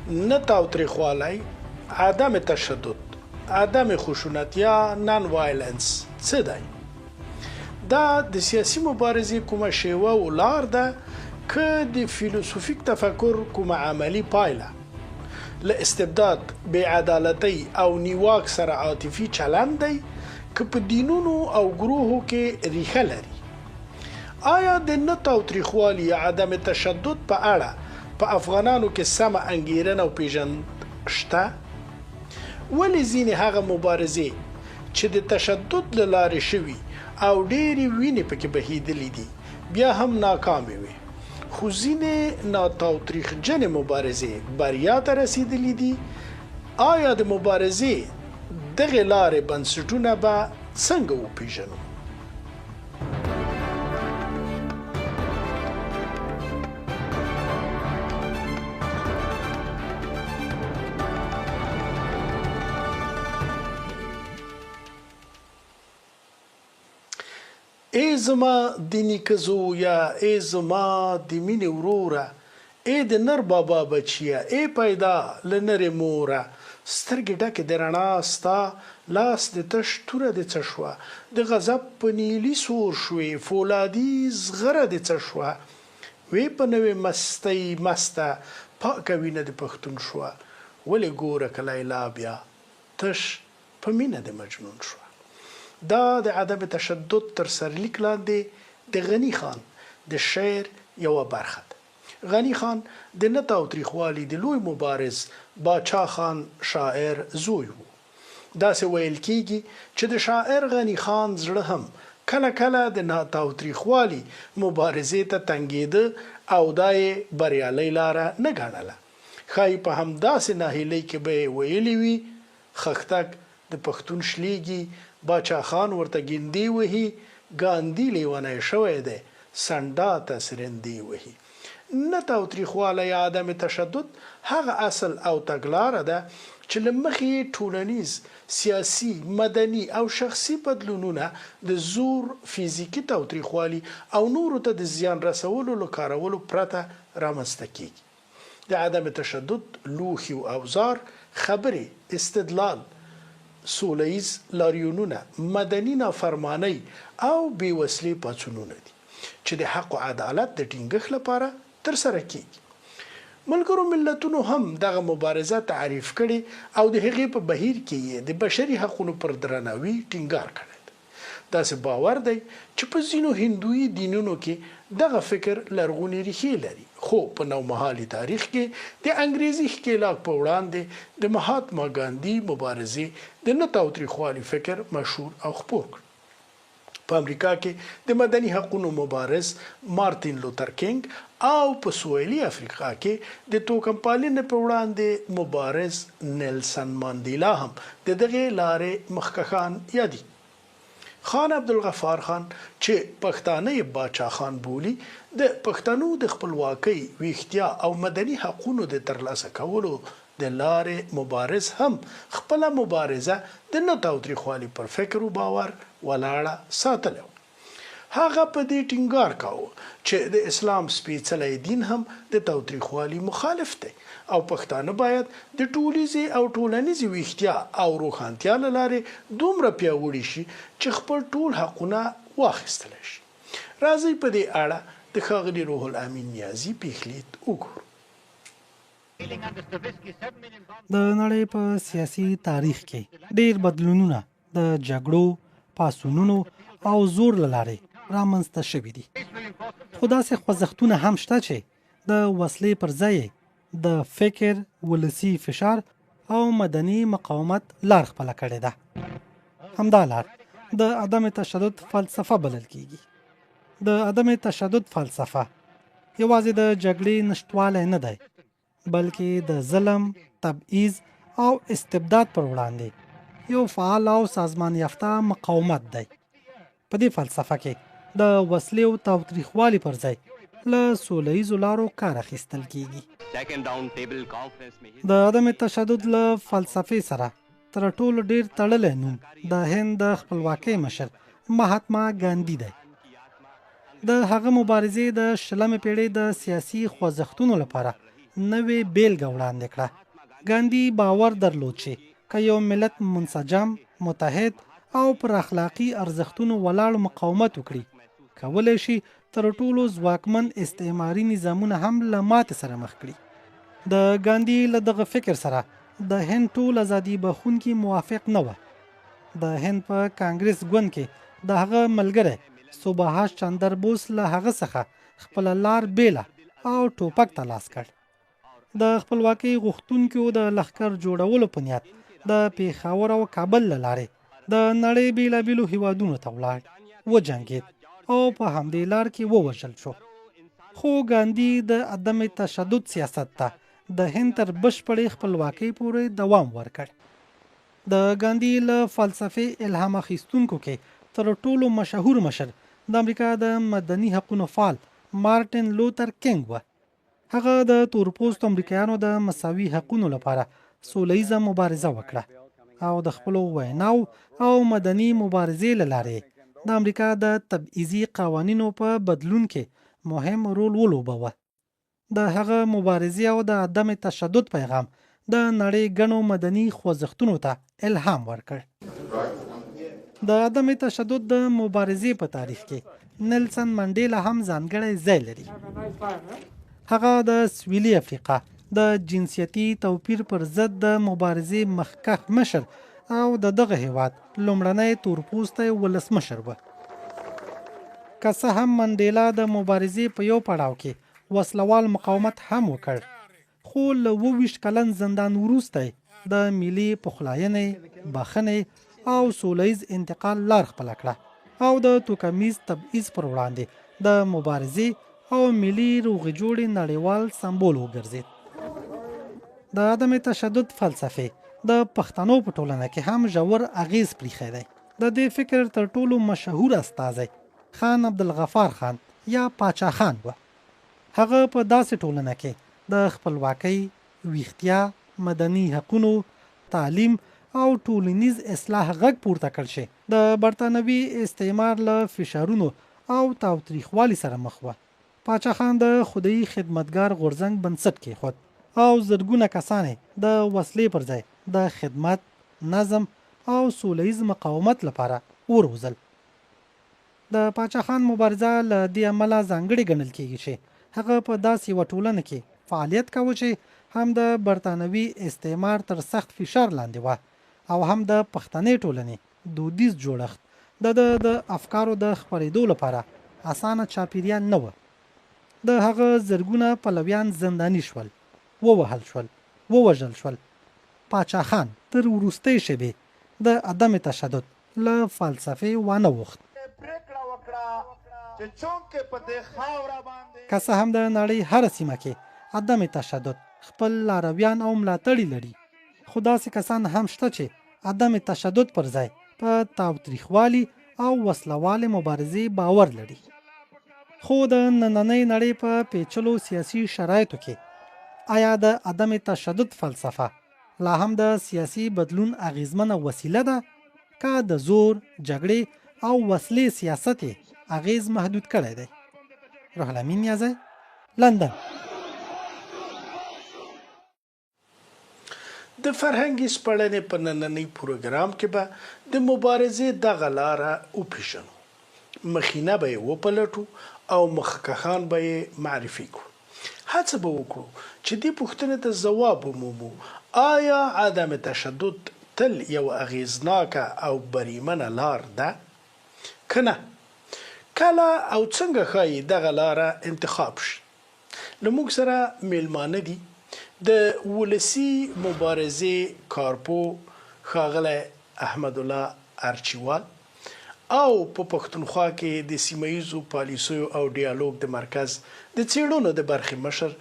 نه تاوتریخوالی، عدم تشدد، عدم خشونت یا نن وایلنس څه دی؟ دا د سیاسي مبارزې کومه شیوه او لار ده که د فیلوسوفیک تفکر کومه عملي پایله؟ له استبداد، بې عدالتۍ او نیواک سره عاطفي چلند دی که په دینونو او ګروهو کې ریښه لري؟ آیا د نه تاوتریخوالي یا عدم تشدد په اړه په افغانانو کې سمه انګیرنه او پیژند شته؟ ولې ځینې هغه مبارزې چې د تشدد له لارې شوي او ډېرې وینې پکې بهېدلې دي، بیا هم ناکامې وې، خو ځینې ناتاوتریخجنې مبارزې بریا ته رسېدلې دي؟ آیا د مبارزې دغې لارې بنسټونه به څنګه وپېژنو؟ ای زما د نیکه زویه، ای زما د مینې وروره، ای د نر بابا بچیه، ای پیدا له نرې موره، سترګې ډکې د رڼا ستا، لاس دې تش توره دې څه شوه، د غضب په نیلي سور شوې، فولادي زغره دې څه شوه، وې په نوې مستۍ مسته، پاکه وینه د پښتون شوه، ولې ګوره که لیلا بیا تش په مینه د مجنون شوه. دا د عدم تشدد تر سرلیک لاندې د غني خان د شعر یوه برخه ده. غني خان د نه تاوتریخوالي د لوی مبارز باچا خان شاعر زوی و. داسې ویل کېږي چې د شاعر غني خان زړه هم کله کله د نه تاوتریخوالي مبارزې ته تنګېده او دا یې بریالۍ لاره نه ګڼله. ښايي په همداسې ناهیلۍ کې به یې ویلي وي، خښتګ د پښتون شلېږي، باچا خان ورته ګیندې وهي، ګاندي لېونی شوی دی، سنډا ته سرندې وهي. نه تاوتریخوالی یا عدم تشدد هغه اصل او تګلاره ده چې له مخې یې ټولنیز، سیاسي، مدني او شخصي بدلونونه د زور، فزیکي تاوتریخوالي او نورو ته د زیان رسولو له کارولو پرته رامنځته کېږي. د عدم تشدد لوښي او اوزار، خبرې، استدلال، سوله ییز لاریونونه، مدني نافرمانۍ او بې وسلې پاڅونونه دي، چې د حق و عدالت د ټینګښت لپاره ترسره کېږي. ملګرو ملتونو هم دغه مبارزه تعریف کړې او د هغې په بهیر کې یې د بشري حقونو پر درناوي ټینګار کړی دی. داسې باور دی چې په ځینو هندويي دینونو کې دغه فکر لرغونې ریښې لري، خو په نومهالي تاریخ کې د انګریزي ښکېلاک په وړاندې د مهاتما ګاندي مبارزې د نه تاوتریخوالي فکر مشهور او خپور کړ. په امریکا کې د مدني حقونو مبارز مارتین لوتر کینګ او په سویلي افریقا کې د توکمپالنې په وړاندې مبارز نیلسن ماندیلا هم د دغې لارې مخکښان یادېږي. خان عبدالغفار خان چې پښتانه یې باچا خان بولي، د پښتنو د خپلواکۍ، ویښتیا او مدني حقونو د ترلاسه کولو د لارې مبارز هم خپله مبارزه د نه تاوتریخوالي پر فکر و باور ولاړه ساتلې وه. هغه په دې ټینګار کاوه چې د اسلام سپېڅلی دین هم د تاوتریخوالي مخالف دی او پښتانه باید د ټولیزې او ټولنیزې ویښتیا او روښانتیا له لارې دومره پیاوړي شي چې خپل ټول حقونه واخیستلی شي. راځئ په دې اړه د ښاغلي روح الامین نیازي پېښلید وګورو. د نړۍ په سیاسي تاریخ کې ډېر بدلونونه د جګړو، پاڅونونو او زور له لارې رامنځته شوي دي. خو داسې خوځښتونه هم شته چې د وسلې پر ځای یې د فکر، ولسي فشار او مدني مقاومت لار خپله کړې ده. همدا لار د عدم تشدد فلسفه بلل کیږي. د عدم تشدد فلسفه یوازې د جګړې نشتوالی نه دی، بلکې د ظلم، تبعیض او استبداد پر وړاندې یو فعال او سازمان یافته مقاومت دی. په دې فلسفه کې د وسلې او تاوتریخوالي پر ځای له سوله ییزو لارو کار اخیستل کیږي. د عدم تشدد له فلسفې سره تر ټولو ډیر تړلی نوم د هند د خپلواکۍ مشر مهاتما ګاندي دی. د هغه مبارزې د شلمې پیړۍ د سیاسي خوځښتونو لپاره نوې بېلګه وړاندې کړه. ګاندي باور درلود چې که یو ملت منسجم، متحد او پر اخلاقي ارزښتونو ولاړ مقاومت وکړي، کولی شي تر ټولو ځواکمن استعماري نظامونه هم له ماتې سره مخ کړي. د ګاندي له دغه فکر سره د هند ټول ازادي بخښونکي موافق نه وه. د هند په کانګرس ګوند کې د هغه ملګری سوبهاش چندر بوس له هغه څخه خپله لار بېله او ټوپک ته لاس کړ. د خپلواکۍ غوښتونکيو د لښکر جوړولو په نیت د پېښور او کابل له لارې د نړۍ بېلابېلو هېوادونو ته ولاړ، وجنګېد او په همدې لار کې ووژل شو. خو ګاندي د عدم تشدد سیاست ته د هند تر بشپړې خپلواکۍ پورې دوام ورکړ. د ګاندي له فلسفې الهام اخیستونکو کې تر ټولو مشهور مشر د امریکا د مدني حقونو فعال مارټین لوتر کینګ و. هغه د تورپوستو امریکایانو د مساوي حقونو لپاره سوله ییزه مبارزه وکړه او د خپلو ویناو او مدني مبارزې له لارې د امریکا د تبعیضي قوانینو په بدلون کې مهم رول ولوبوه. د هغه مبارزې او د عدم تشدد پیغام د نړۍ ګڼو مدني خوځښتونو ته الهام ورکړ. د عدم تشدد د مبارزې په تاریخ کې نلسن منډیلا هم ځانګړی ځای لري. هغه د سویلي افریقا د جنسیتي توپیر پر ضد د مبارزې مخکښ مشر او د دغه هیواد لومړنی تورپوستی ولسمشر و. که څه هم منډیلا د مبارزې په یو پړاو کې وسلوال مقاومت هم وکړ، خو له 27 کلن زندان وروسته یې د ملي پخلاینې، بخښنې او سوله ییز انتقال لار خپله کړه او د توکمیز تبعیض پر وړاندې د مبارزې او ملي روغې جوړې نړیوال سمبول وګرځېد. د عدم تشدد فلسفې د پښتنو په ټولنه کې هم ژور اغېز پریښی دی. د دې فکر تر ټولو مشهور استازی خان عبدالغفار خان یا پاچا خان و. هغه په داسې ټولنه کې د خپلواکۍ، ویښتیا، مدني حقونو، تعلیم او ټولنیز اصلاح غږ پورته کړ چې د برتانوي استعمار له فشارونو او تاوتریخوالي سره مخ وه. پاچا خان د خدایي خدمتګار غورځنګ بنسټ کېښود او زرګونه کسان یې د وسلې پر ځای د خدمت، نظم او سوله ییز مقاومت لپاره وروزل. د پاچا خان مبارزه له دې امله ځانګړې ګڼل کېږي چې هغه په داسې یوه ټولنه کې فعالیت کاوه چې هم د برتانوي استعمار تر سخت فشار لاندې وه او هم د پښتنې ټولنې دودیز جوړښت د ده د افکارو د خپرېدو لپاره اسانه چاپېریال نه و. د هغه زرګونه پلویان زنداني شول، ووهل شول، ووژل شول. پاچا خان تر وروستۍ شېبې د عدم تشدد له فلسفې وانه وښت. که څه هم د نړۍ هره سیمه کې عدم تشدد خپل لارویان او ملاتړي لري، خو داسې کسان هم شته چې عدم تشدد پر ځای په تاوتریخوالي او وسله والې مبارزې باور لري. خو د نننۍ نړۍ په پیچلو سیاسي شرایطو کې ایا د عدم تشدد فلسفه لا هم د سیاسي بدلون اغیزمنه وسیله ده که د زور، جګړې او وسلې سیاست یې اغیز محدود کړی دی؟ روح الامین نیازی، لندن. د فرهنګي سپړنې په نننۍ پروګرام کې به د مبارزې دغه لاره وپېژنو، مخینه به یې وپلټو او مخکښان به یې معرفي کړو. هڅه به وکړو چې دې پوښتنې ته ځواب ومومو، آیا عدم تشدد تل یوه اغېزناکه او بریمنه لار ده؟ که نه، کله او څنګه ښايي دغه لاره انتخاب شي؟ له موږ سره مېلمانه دي، د ولسي مبارزې کارپوه ښاغلی احمدالله ارچیوال او په پښتونخوا کې د سیمه ییزو پالیسیو او ډیالوګ د مرکز د څېړنو د برخې مشر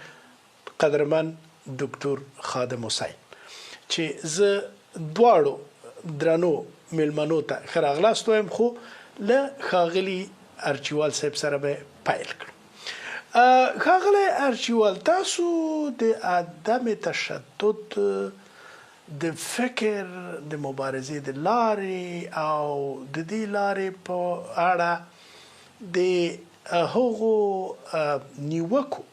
قدرمن دوکتور خادم حسین چې زه دواړو درنو مېلمنو ته ښه راغلاست وایم، خو له ښاغلي ارچیوال صاحب سره به پیل کړم. ښاغلی ارچیوال، تاسو د عدم تشدد د فکر، د مبارزې د لارې او د دې لارې په اړه د هغو نیوکو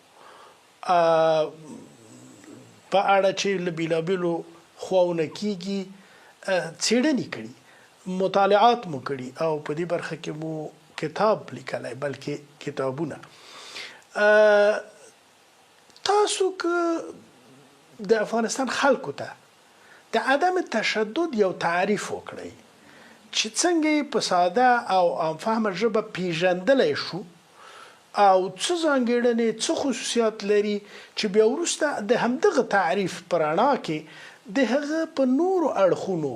په اړه چې له بېلابېلو خواوو نه کېږي څېړنې کړي، مطالعات مو کړي او په دې برخه کې مو کتاب لیکلی بلکې کتابونه. تاسو که د افغانستان خلکو ته د عدم تشدد یو تعریف وکړئ چې څنګه یې په ساده او عام فهمه ژبه پیژندلی شو او څه ځانګیړنې، څه خصوصیات لري چې بیا وروسته د همدغه تعریف په رڼا کې د هغه په نورو اړخونو،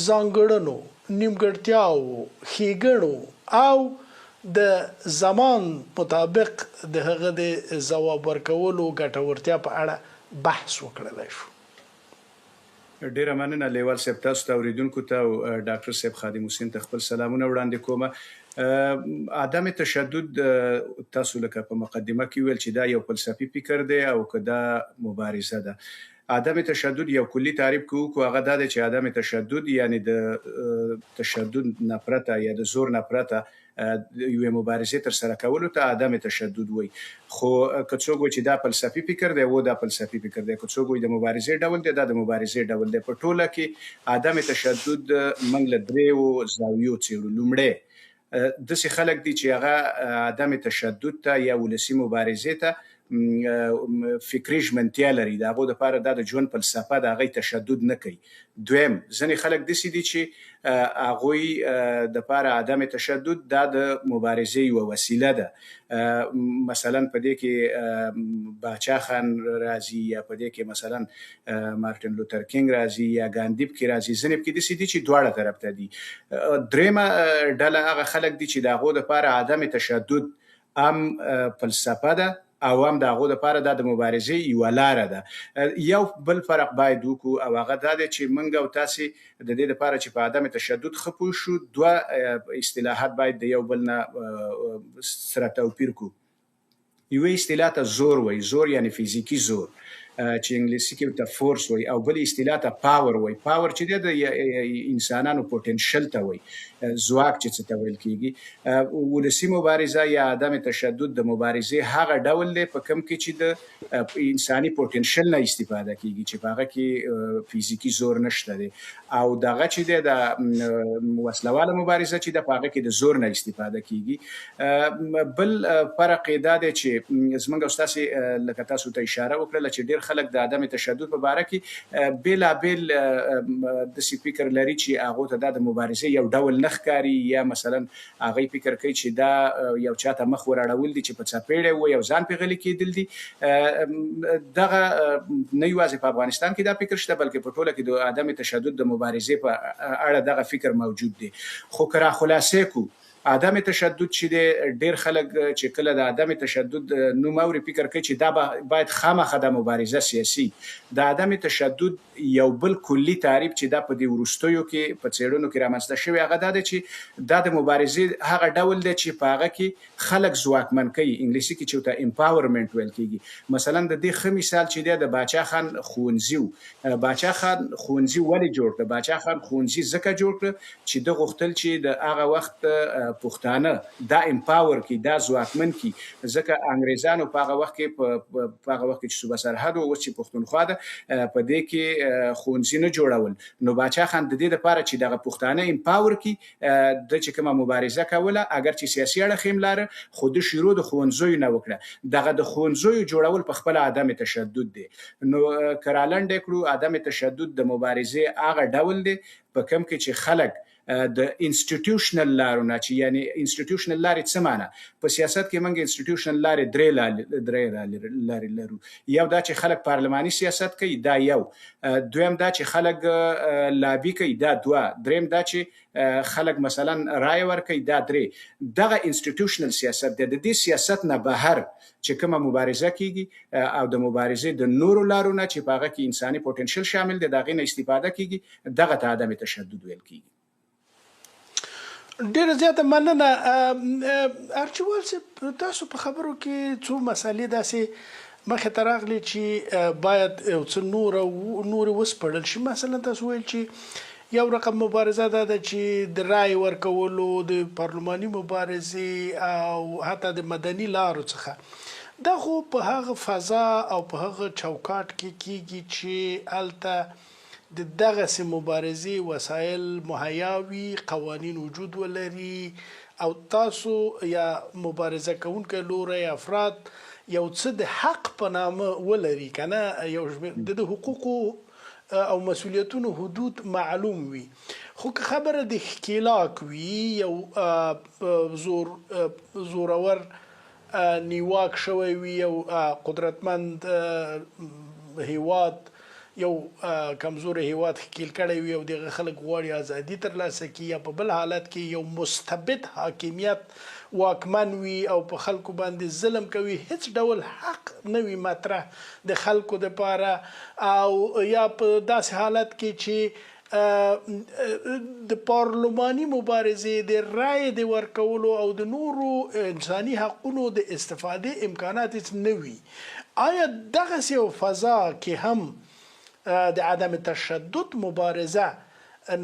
ځانګړنو، نیمګړتیاوو، ښیګڼو او د زمان مطابق د هغه د ځواب ورکولو ګټورتیا په اړه بحث وکړلی شو. ډیره مننه لیوال صاحب تاسو ته اوریدونکو ته او ډاکټر صاحب خادم حسین ته خپل سلامونه وړاندې کوم. عدم تشدد تاسو لکه په مقدمه کې ویل چې دا یو فلسفي فکر دی او که دا مبارزه ده. عدم تشدد یو کلی تعریف که وکړو هغه دا دی چې عدم تشدد یعنی د تشدد نه پرته یا د زور نه پرته یوې مبارزې تر سره کولو ته عدم تشدد وایي. خو که څوک وایي چې دا فلسفي فکر دی، و دا فلسفي فکر دی. که څوک وایي د مبارزې ډول دی، دا د مبارزې ډول دی. په ټوله کې عدم تشدد موږ له دریو زاویو څېړو. لومړی، داسې خلک دي چې هغه عدم تشدد ته یا ولسي مبارزې ته فکري ژمنتیا لري، د هغو دپاره دا د ژوند فلسفه ده، هغوی تشدد نه کوي. دویم، ځینې خلک داسې دي چې هغوی دپاره عدم تشدد دا د مبارزې یوه وسیله ده. مثلا په دې کې باچا خان راځي، یا په دې کې مثلا مارټین لوتر کینګ راځي، یا ګاندي پکې راځي. ځینې پکې داسې دي چې دواړه طرف ته دي. درېیمه ډله هغه خلک دي چې د هغو دپاره عدم تشدد هم فلسفه ده او هم د هغو دپاره دا د مبارزې یوه لاره ده. یو بل فرق باید وکړو او هغه دا دی چې موږ او تاسې د دې دپاره چې په عدم تشدد ښه پوه شو، دوه اصطلاحات باید د یو بل نه سره توپیر کړو. یوې اصطلاح ته زور وایي، زور یعنی فزیکي زور چې انګلیسي کې ورته فورس وایي، او بلې اصطلاح ته پاور وایي. پاور چې دی د انسانانو پوتنشل ته وایي، ځواک چې څه ته ویل کېږي. ولسي مبارزه یا عدم تشدد د مبارزې هغه ډول دی په کوم کې چې د انساني پوتنشل نه استفاده کېږي، چې په هغه کې فزیکي زور نشته دی، او دغه چې دی د وسلواله مبارزه چې ده په هغه کې د زور نه استفاده کېږي. بل فرق یې دا دی چې زمونږ او ستاسې لکه تاسو ته اشاره وکړله چې ډېر خلک د عدم تشدد په باره کې بېلابېل داسې فکر لري چې هغو ته دا د مبارزې یو ډول نه ښکاري، یا مثلا هغوی فکر کوي چې دا یو چا ته مخ ور اړول دي چې په څپېړه وي او ځان پرې غلي کېدل دي. دغه نه یوازې په افغانستان کې دا فکر شته، بلکې په ټوله کې د عدم تشدد د مبارزې په اړه دغه فکر موجود دی. خو که را خلاصې کړو عدم تشدد چې دی، ډېر خلک چې کله د عدم تشدد نوم اوري فکر کوي چې دا باید خامخا د مبارزه سیاسي. د عدم تشدد یو بل کلی تعریف چې دا په دې وروستیو کې په څېړنو کې رامنځته شوی، هغه دا دی چې دا د مبارزې هغه ډول دی چې په هغه کې خلک ځواکمن کوي، انګلیسي کې چې ورته امپاورمنټ ویل کېږي. مثلا د دې ښه مثال چې دی د باچا خان ښوونځي و. باچا خان ښوونځي ولې جوړ کړ؟ باچا خان ښوونځي ځکه جوړ کړ چې ده غوښتل چې د هغه وخت پښتانه دا امپاور کړي، دا ځواکمن کړي، ځکه انګریزانو په هغه وخت کې په هغه وخت کې چې صوبه سرحد و، اوس چې پښتونخوا ده، په دې کې ښوونځي نه جوړول. نو باچا خان د دې لپاره چې دغه پښتانه امپاور کړي، ده چې کومه مبارزه کوله، اګر چې سیاسي اړخ یې هم لاره، خو ده شروع د ښوونځیو نه وکړه. دغه د ښوونځیو جوړول په خپله عدم تشدد دی. نو که رالنډه کړو، عدم تشدد د مبارزې هغه ډول دی په کوم کې چې خلک د انسټیټیوشنل لارو نه، چې یعنی انسټیټیوشنل لارې څه معنی؟ په سیاست کې موږ انسټیټیوشنل لارې درې لارې لرو. یو دا چې خلک پارلماني سیاست کوي، دا یو. دویم دا چې خلک لابي کوي، دا دوه. دریم دا چې خلک مثلا رایه ورکوي، دا درې. دغه انسټیټیوشنل سیاست دی. د دې سیاست نه بهر چې کومه مبارزه کیږي او د مبارزې د نورو لارو نه چې په هغه کې انساني پوتنشل شامل دی، د هغې نه استفاده کیږي، دغه ته عدم تشدد ویل کیږي. ډیره زیاته مننه ارچیوال صاحب. تاسو په خبرو کې څو مسالې داسې مخې ته راغلې چې باید یو څه نورې وسپړل شي. مثلا تاسو ویل چې یو رقم مبارزه دا ده چې د رای ورکولو، د پارلماني مبارزې او حتی د مدني لارو څخه دا خو په هغه فضا او په هغه چوکاټ کې کیږي چې هلته د دغسې مبارزې وسایل مهیا وي، قوانین وجود ولري او تاسو یا مبارزه کوونکی لوری، افراد یو څه د حق په نامه ولري، کنه یو شمېر د حقوقو او مسولیتونو حدود معلوم وي. خو که خبره د ښکېلاک وي، یو زور زورور نیواک شوی وي، یو قدرتمند هیواد یو کمزوری هیواد ښکیل کړی وي او د هغه خلک غواړي ازادي ترلاسه کړي، یا په بل حالت کې یو مستبد حاکمیت واکمن وي او په خلکو باندې ظلم کوي، هیڅ ډول حق نه وي مطرح د خلکو دپاره، او یا په داسې حالت کې چې د پارلماني مبارزې، د رایې د ورکولو او د نورو انساني حقونو د استفادې امکانات هیڅ نه وي، آیا دغسې یو فضا کې هم د عدم تشدد مبارزه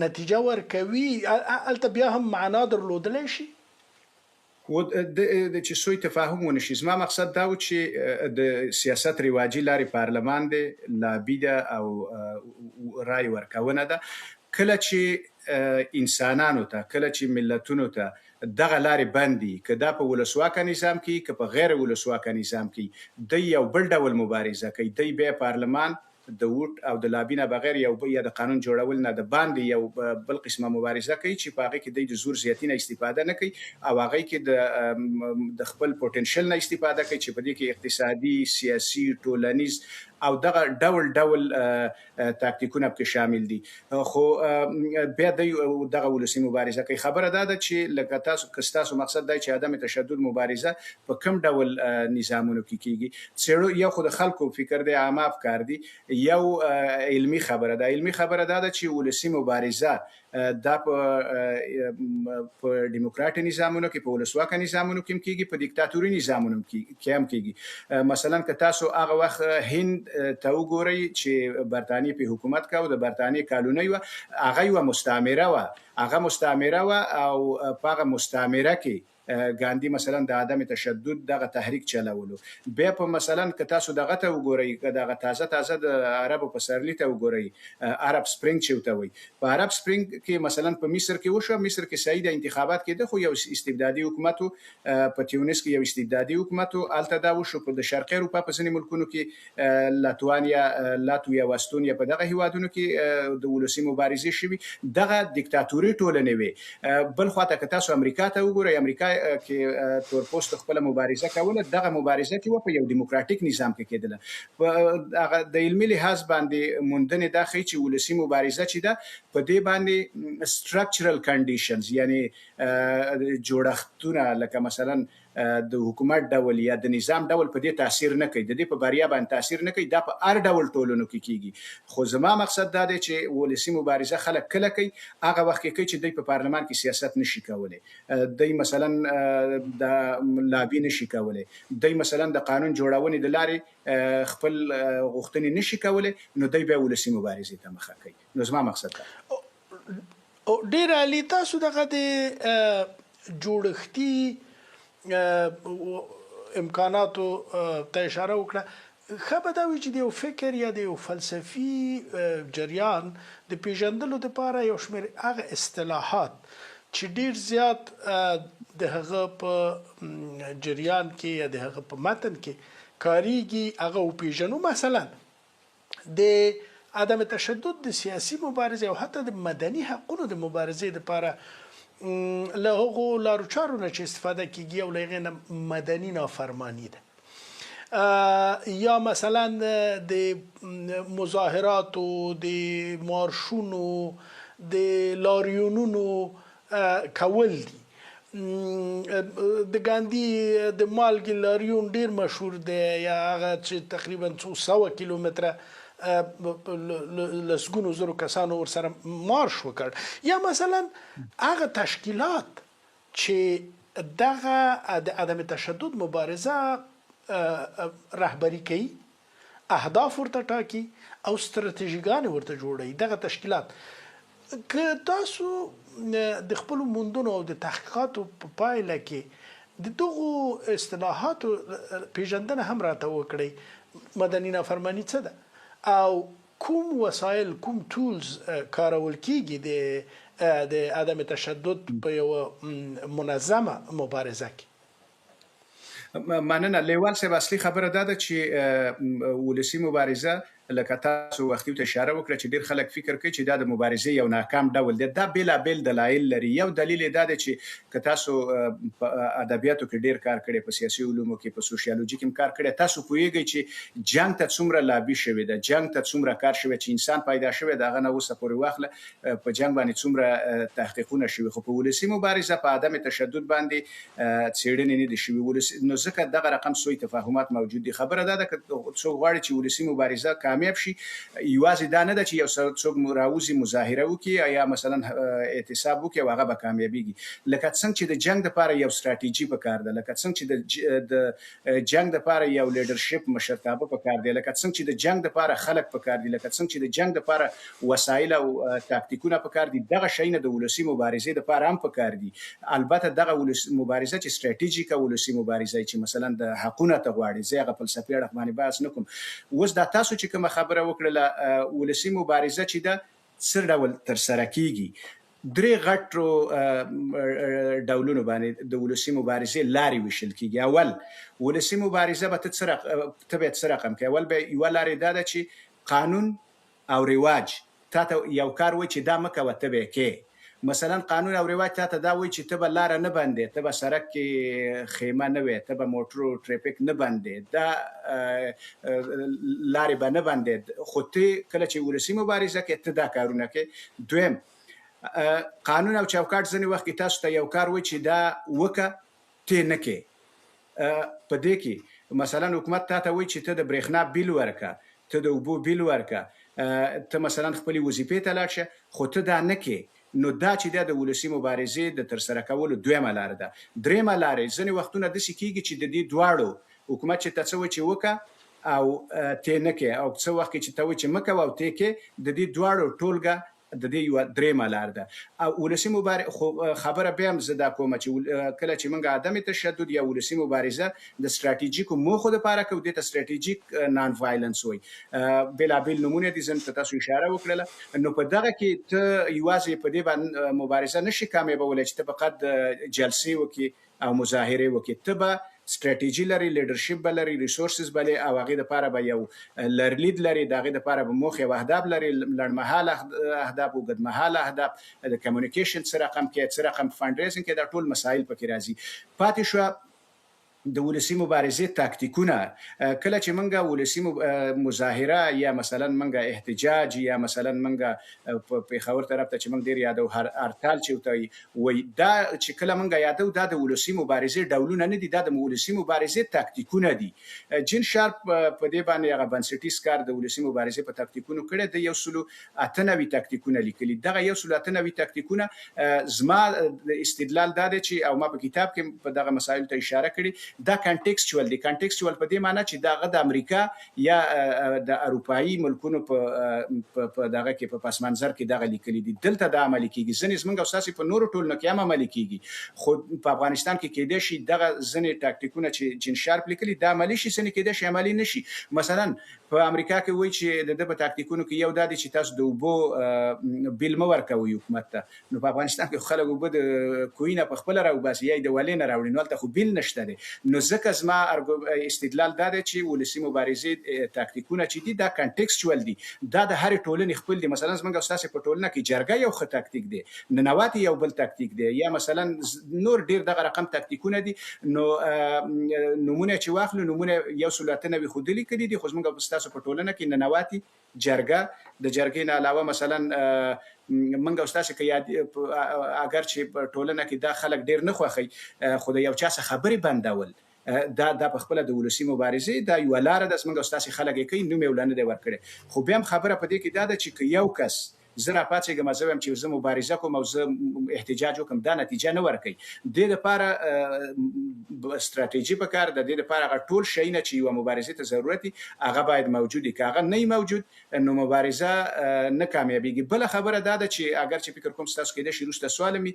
نتیجه ورکوي؟ هلته بیا هم معنا درلودلی شي؟ و د چې سوء تفاهم ونه شي، زما مقصد دا و چې د سیاست رواجي لارې پارلمان دی، لابي ده او رای ورکونه ده. کله چې انسانانو ته، کله چې ملتونو ته دغه لارې بندي، که دا په ولسواکه نظام کې، که په غیر ولسواکه نظام کې، دی یو بل ډول مبارزه کوي. دی بیا پارلمان د ووټ او د لابي نه بغیر یو یا د قانون جوړول نه د باندې یو بل قسمه مبارزه کوي چې په هغه کې دی د زور زیاتي نه استفاده نه کوي او هغه کې د خپل پوتنشل نه استفاده کوي چې په دې کې اقتصادي، سیاسي، ټولنیز او دغه ډول ډول تاکتیکونه پکې شامل دي. خو بیا دی دغه ولسي مبارزه کوي. خبره دا ده چې لکه تاسو، که ستاسو مقصد دی چې عدم تشدد مبارزه په کوم ډول نظامونو کې کیږي، څېړو یو خو د خلکو فکر دی، عامه افکار دي، یو علمي خبره ده. علمي خبره دا ده چې ولسي مبارزه دا په دیموکراتي نظامونو کې، په ولسواکه نظامونو کې هم کیږي، په دیکتاتوري نظامونو کې هم کیږي. مثلا که تاسو هغه وخت هند ته وګورئ چې برتانیې په حکومت کاوه، د برتانیې کالونۍ وه، هغه یوه مستعمره وه، هغه مستعمره وه او په هغه مستعمره کې ګاندي مثلا د عدم تشدد دغه تحریک چلولو. بیا په مثلا که تاسو دغه ته وګورئ، که دغه تازه تازه د عربو پسرلي ته وګورئ، عرب سپرینګ چې ورته وایي، په عرب سپرینګ کې مثلا په مصر کې وشو، مصر کې صحیح د انتخابات کېده خو یو استبدادي حکومت و، په تیونس کې یو استبدادي حکومت و، هلته دا وشو. په د شرقي اروپا په ځینې ملکونو کې لاتوانیا، لاتویا او استونیا په دغه هیوادونو کې د ولسي مبارزې شوي، دغه دیکتاتوري ټولنې وې. بل خواته که تاسو امریکا ته وګورئ، امریکا کې تورپوستو خپله مبارزه کوله، دغه مبارزه چې وه په یو دیموکراتیک نظام کې کېدله. په هغه د علمي لحاظ باندې موندنې دا ښیي چې ولسي مبارزه چې ده په دې باندې سټرکچرل کنډیشنز، یعنی جوړښتونه لکه مثلا د حکومت ډول یا د نظام ډول په دې تاثیر نه کوي، د دې په بریا باندې تاثیر نه کوي، دا په هر ډول ټولنو کې کیږي. خو زما مقصد دا دی چې ولسي مبارزه خلک کله کوي، هغه وخت کې کوي چې دوی په پارلمان کې سیاست نشي کولی، دوی مثلا د لابي نشي کولی، دوی مثلا د قانون جوړونې د لارې خپل غوښتنې نشي کولی، نو دوی بیا ولسي مبارزې ته مخه کوي. نو زما مقصد دا. ډېر عالي. تاسو دغه د جوړښتي امکاناتو ته اشاره وکړه. ښه به دا وي چې د یو فکر یا د یو فلسفي جریان د پیژندلو لپاره یو شمېر هغه اصطلاحات چې ډیر زیات د هغه په جریان کې یا د هغه په متن کې کاریږي هغه وپیژنو. مثلا د عدم تشدد د سیاسي مبارزې او حتی د مدني حقونو د مبارزې لپاره له هغو لارو چارو نه چې استفاده کیږي او له هغې نه مدني نافرماني ده، یا مثلا د مظاهراتو، د مارشونو، د لاریونونو کول دي. د ګاندي د مالګې لاریون ډیر مشهور دی، یا هغه چې تقریبا څو سوه کیلومتره لسګونو زرو کسانو ورسره مارش وکړ. یا مثلا هغه تشکیلات چې دغه د عدم تشدد مبارزه رهبري کوي، اهداف ورته ټاکي او ستراتیژیګانې ورته جوړوي، دغه تشکیلات که تاسو د خپلو موندنو او د تحقیقاتو په پایله کې د دغو اصطلاحاتو پیژندنه هم راته وکړئ. مدني نافرماني څه ده او کوم وسایل، کوم ټولز کارول کیږي د عدم تشدد په یوه منظمه مبارزه کې؟ مننه لیوال صاحب. اصلي خبره دا ده چې ولسي مبارزه، لکه تاسو وختي ته اشاره وکړه چې ډیر خلک فکر کوي چې دا د مبارزې یو ناکام ډول دی، دا بېلابېل دلایل لري. یو دلیل یې دا دی چې که تاسو په ادبیاتو کې ډیر کار کړی، په سیاسي علومو کې، په سوسیالوژي کې هم کار کړی، تاسو پوهیږئ چې جنګ ته څومره لابي شوې ده، جنګ ته څومره کار شوی. چې انسان پیدا شوی د هغه نه اوسه پورې واخله، په جنګ باندې څومره تحقیقونه شوي، خو په ولسي مبارزه، په عدم تشدد باندې څېړنې نه دي شوي. ولسي نو ځکه دغه رقم سوء تفاهمات موجود دي. خبره دا ده که څوک غواړي چې ولسي مبارزه کامیاب شي، یوازې دا نه ده چې یو څوک راوځي، مظاهره وکړي یا مثلا اعتصاب وکړي او هغه به کامیابیږي. لکه څنګه چې د جنګ لپاره یو ستراتیژي پکار ده، لکه څنګه چې د جنګ لپاره یو لیډرشپ، مشرتابه پکار دی، لکه څنګه چې د جنګ لپاره خلک پکار دي، لکه څنګه چې د جنګ لپاره وسایل او تاکتیکونه پکار دي، دغه شیونه د ولسي مبارزې لپاره هم پکار دي. البته دغه ولسي مبارزه چې ستراتیژیکه ولسي مبارزه چې مثلا د حقونه ته غواړي، زه هغه فلسفي اړخ باندې بحث نه کوم. اوس دا تاسو چې کومه خبره وکړله، ولسي مبارزه چې ده څه ډول ترسره کیږي، درې غټو ډولونو باندې د ولسي مبارزې لارې ویشل کیږي. اول، ولسي مبارزه به ته څه ته به څه رقم کوې؟ اول به یوه لارې دا ده چې قانون او رواج تا ته یو کار وایي چې دا مه کوه، ته به یې کوې. مثلا قانون او رواج تا ته دا وایي چې ته به لاره نه بندې، ته به سړک کې خیمه نه وې، ته به موټرو ټریفک نه بندې، دا لارې به نه بندې، خو ته کله چې ولسي مبارزه کوې ته دا کارونه کوې. دویم، قانون او چوکاټ ځینې وخت کې تاسو ته یو کار وایي چې دا وکه، ته نه کې. په دې کې مثلا حکومت تا ته وایي چې ته د برېښنا بیل ورکه، ته د اوبو بیل ورکه، ته مثلا خپلې وظیفې ته لاړ شه، خو ته دا نه کې. نو دا چې دا د ولسي مبارزې د ترسره کولو دویمه لار ده. درېیمه لار، ځینې وختونه داسې کېږي چې د دې دواړو، حکومت چې ته څه وایي چې وکه او ته نه کې، او څه وخت کې چې ته وایي چې مه کوه او ته کې، د دې دواړو ټولګه د دې یوه درېیمه لار ده. او ولسي مبارزه، خو خبره بیا هم زه دا کوم چې کله چې موږ عدم تشدد یا ولسي مبارزه د ستراتیژیکو موخو لپاره کوو، دې ته strategic non violence وایي، بېلابېل نومونه دي، زه ته تاسو اشاره وکړله. نو په دغه کې ته یوازې په دې باندې مبارزه نشي کامیابولی چې ته فقط جلسې وکړې او مظاهرې وکړې. ته به ستراتیژي لري، لیډرشپ به لري، resources به لري، او هغې دپاره به یو لرلید لري، د هغې دپاره به موخې او اهداف لري، لنډمهاله اهداف، اوږدمهاله اهداف، د communication څه رقم کې، څه رقم fund raising کې، دا ټول مسایل پکې راځي. پاتې شوه د ولسي مبارزې تاکتیکونه. کله چې مونږ ولسي مظاهره یا مثلا مونږ احتجاج یا مثلا مونږ په پېښور طرف ته چې مونږ ډیر یادو هرتال چې ورته وایي، دا چې کله مونږ یادو دا د ولسي مبارزې ډولونه نه دي، دا د ولسي مبارزې تاکتیکونه دي. جین شارپ په دې باندې هغه بنسټیز کار د ولسي مبارزې په تاکتیکونو کړی، د 198 تاکتیکونه لیکلي. دغه 198 تاکتیکونه، زما استدلال دا دی چې، او ما په کتاب کې په دغه مسایلو ته اشاره کړې، دا contextual دي. contextual په دې معنی چې دغه د امریکا یا د اروپایي ملکونو په په دغه کې، په پس منظر کې دغه لیکلي دي. دلته دا عملي کیږي، ځینې زمونږ او ستاسې په نورو ټولنو کې هم عملي کیږي، خو په افغانستان کې کیدای شي دغه ځینې تاکتیکونه چې جین شارپ لیکلي دا عملي شي، ځینې کیدای شي عملي نه شي. مثلا په امریکا کې وایي چې د ده په تاکتیکونو کې یو دا دی چې تاسو د اوبو بیل مه ورکوئ حکومت ته. نو په افغانستان کې خلک اوبه د کوهي نه په خپله راوباسي یا یې د ولې نه راوړي، نو هلته خو بیل نشته دی. نو ځکه زما استدلال دا دی چې ولسي مبارزې تاکتیکونه چې دي دا contextual دي، دا د هرې ټولنې خپل دي. مثلا زمونږ او ستاسې په ټولنه کې جرګه یو ښه تاکتیک دی، ننواتې یو بل تاکتیک دی، یا مثلا نور ډېر دغه رقم تاکتیکونه دي. نو نمونه چې واخلو، نمونه 198 خو ده لیکلي دي، خو زمونږ او ستاسو په ټولنه کې ننواتې، جرګه، د جرګې نه علاوه مثلا منګ او ستاسو که یاد، اگر چې په ټولنه کې دا خلک ډیر نه خوښوي، خو د یو چا څخه خبرې بندول دا په خپله د ولسي مبارزې دا یوه لاره ده. زمونږ او ستاسې خلک یې کوي، نوم یې ولا نه دی ورکړی. خو بیا هم خبره په دې کې دا ده چې که یو کس زه راپاڅېږم زه وایم چې زه مبارزه کوم او زه احتجاج وکړم دا نتیجه نه ورکوي. دې لپاره ستراتیژي پکار ده، دې لپاره هغه ټول شیونه چې یوه مبارزې ته ضرورت دي هغه باید موجود وي، که هغه نه وي موجود نو مبارزه نه کامیابیږي. بله خبره دا ده چې اګر چې فکر کوم ستاسو کېدای شي وروسته سوال هم وي،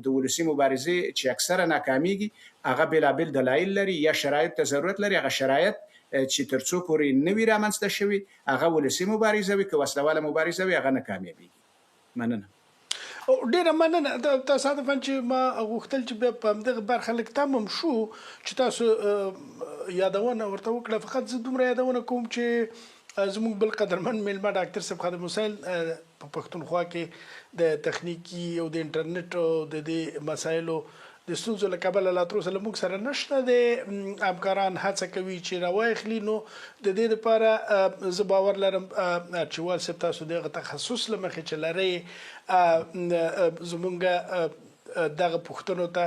د ولسي مبارزې چې اکثره ناکامیږي هغه بېلابېل دلایل لري یا شرایط ته ضرورت لري، هغه شرایط چې تر څو پورې نه وي رامنځته شوي هغه ولسي مبارزه وي، که وسله واله مبارزه وي هغه نه کامیابیږي. مننه. ډیره مننه. تصادفا چې ما غوښتل چې بیا په همدغه برخه لږ تم هم شو چې تاسو یادونه ورته وکړه، فقط زه دومره یادونه کوم چې زموږ بل قدرمن میلمه ډاکټر صاحب خادم حسین په پښتونخوا کې د تخنیکي او د انټرنیټ او د دې مسایلو د ستونزو له کبله لا تر اوسه له موږ سره نشته دی، همکاران هڅه کوي چې راواخلي، نو د دې لپاره زه باور لرم ارچیوال صاحب تاسو دغه تخصص له مخې چې لرئ زمونږ دغه پوښتنو ته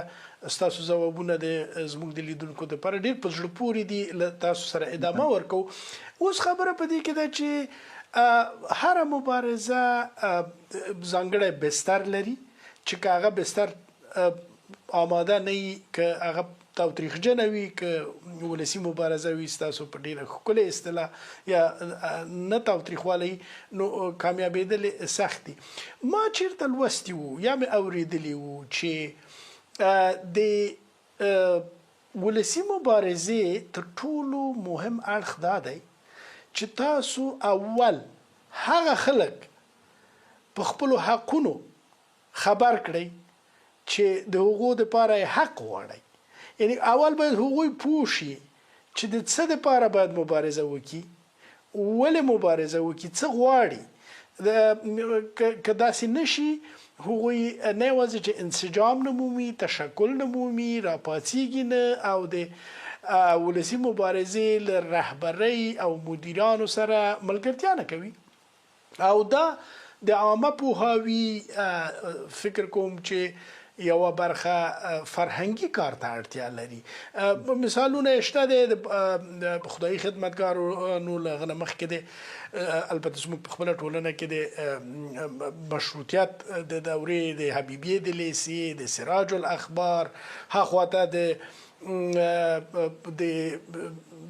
ستاسو ځوابونه د زموږ د لیدونکو لپاره ډیر په زړه پورې دي، له تاسو سره ادامه ورکو. اوس خبره په دې کې ده چې هره مبارزه ځانګړی بستر لري چې که هغه بستر آماده نه وي، که هغه تاوتریخجنه وي، که ولسي مبارزه وي، ستاسو په ډیره ښکلې اصطلاح یا نه تاوتریخوالی، نو کامیابېدل یې سخت دي. ما چیرته لوستي وو یا مې اورېدلي وو چې د ولسي مبارزې تر ټولو مهم اړخ دا دی چې تاسو اول هغه خلک په خپلو حقونو خبر کړئ چې د هغو دپاره یې حق غواړئ. یعنی اول باید هغوی پوه شي چې د څه دپاره باید مبارزه وکړي، ولې مبارزه وکړي، څه غواړي. که داسې نه شي هغوی نه یوازې چې انسجام نه مومي، تشکل نه مومي، راپاڅیږي نه او د ولسي مبارزې له رهبرۍ او مدیرانو سره ملګرتیا نه کوي. او دا د عامه پوهاوي فکر کوم چې یوه برخه فرهنګي کار ته اړتیا لري. مثالونه یې شته دی، د خدایي خدمتګارانو له هغه نه مخکې دی، البته زموږ په خپله ټولنه کې د مشروطیت د دورې د حبیبیې د لیسې، د سراج الاخبار، هاخوا ته د د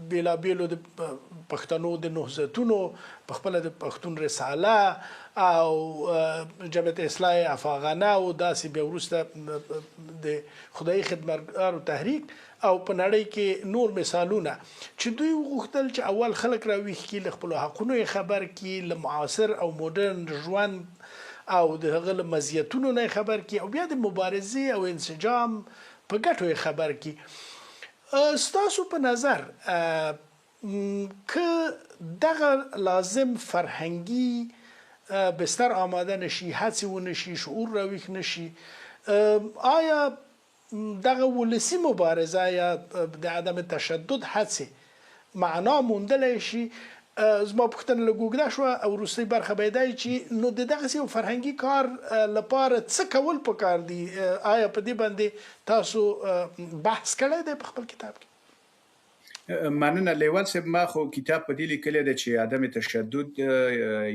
بېلابېلو د پښتنو د نهضتونو، په خپله د پښتون رساله او جمعیت اصلاح افاغنه او داسې بیا وروسته د خدایي خدمتګارو تحریک او په نړۍ کې نور مثالونه چې دوی وغوښتل چې اول خلک راویښ کړي، له خپلو حقونو یې خبر کړي، له معاصر او مډرن ژوند او د هغه له مزیتونو نه یې خبر کړي او بیا د مبارزې او انسجام په ګټو یې خبر کړي. ستاسو په نظر که دغه لازم فرهنګي بستر آماده نشي، هڅې ونشي، شعور راویښ نشي، آیا دغه ولسي مبارزه یا د عدم تشدد هڅې معنا موندلی شي؟ زما پوښتنه لږ اوږده شوه او وروستۍ برخه به یې دا وي چې نو د دغسې یو فرهنګي کار لپاره څه کول پکار دي؟ آیا په دې باندې تاسو بحث کړی دی په خپل کتاب کې؟ مننه لیوال صاحب، ما خو کتاب په دې لیکلی دی چې عدم تشدد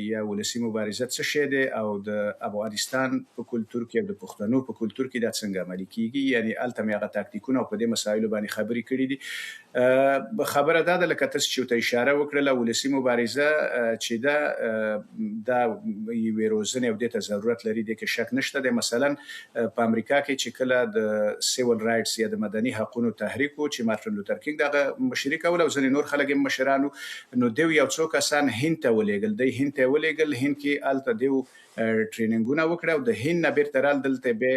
یا ولسي مبارزه څه شی دی او د افغانستان په کلتور کې او د پښتنو په کلتور کې دا څنګه عملي کیږي، یعنی هلته مې هغه تاکتیکونه او په دې مسایلو باندې خبرې کړې دي. خبره دا ده لکه تاسو چې ورته اشاره وکړله، ولسي مبارزه چې ده دا یوې روزنې او دې ته ضرورت لري، دې کې شک نشته دی. مثلا په امریکا کې چې کله د سیول رایټس یا د مدني حقونو تحریک و چې مارټن لوتر کینګ دغه مشري کوله او ځینې نور خلک هم مشران وو، نو دیو یو څو کسان هند ته ولېږل، دی هند ته ولېږل، هند کې هلته دیو ټریننګونه وکړه او د هند نه بیرته رال دلته به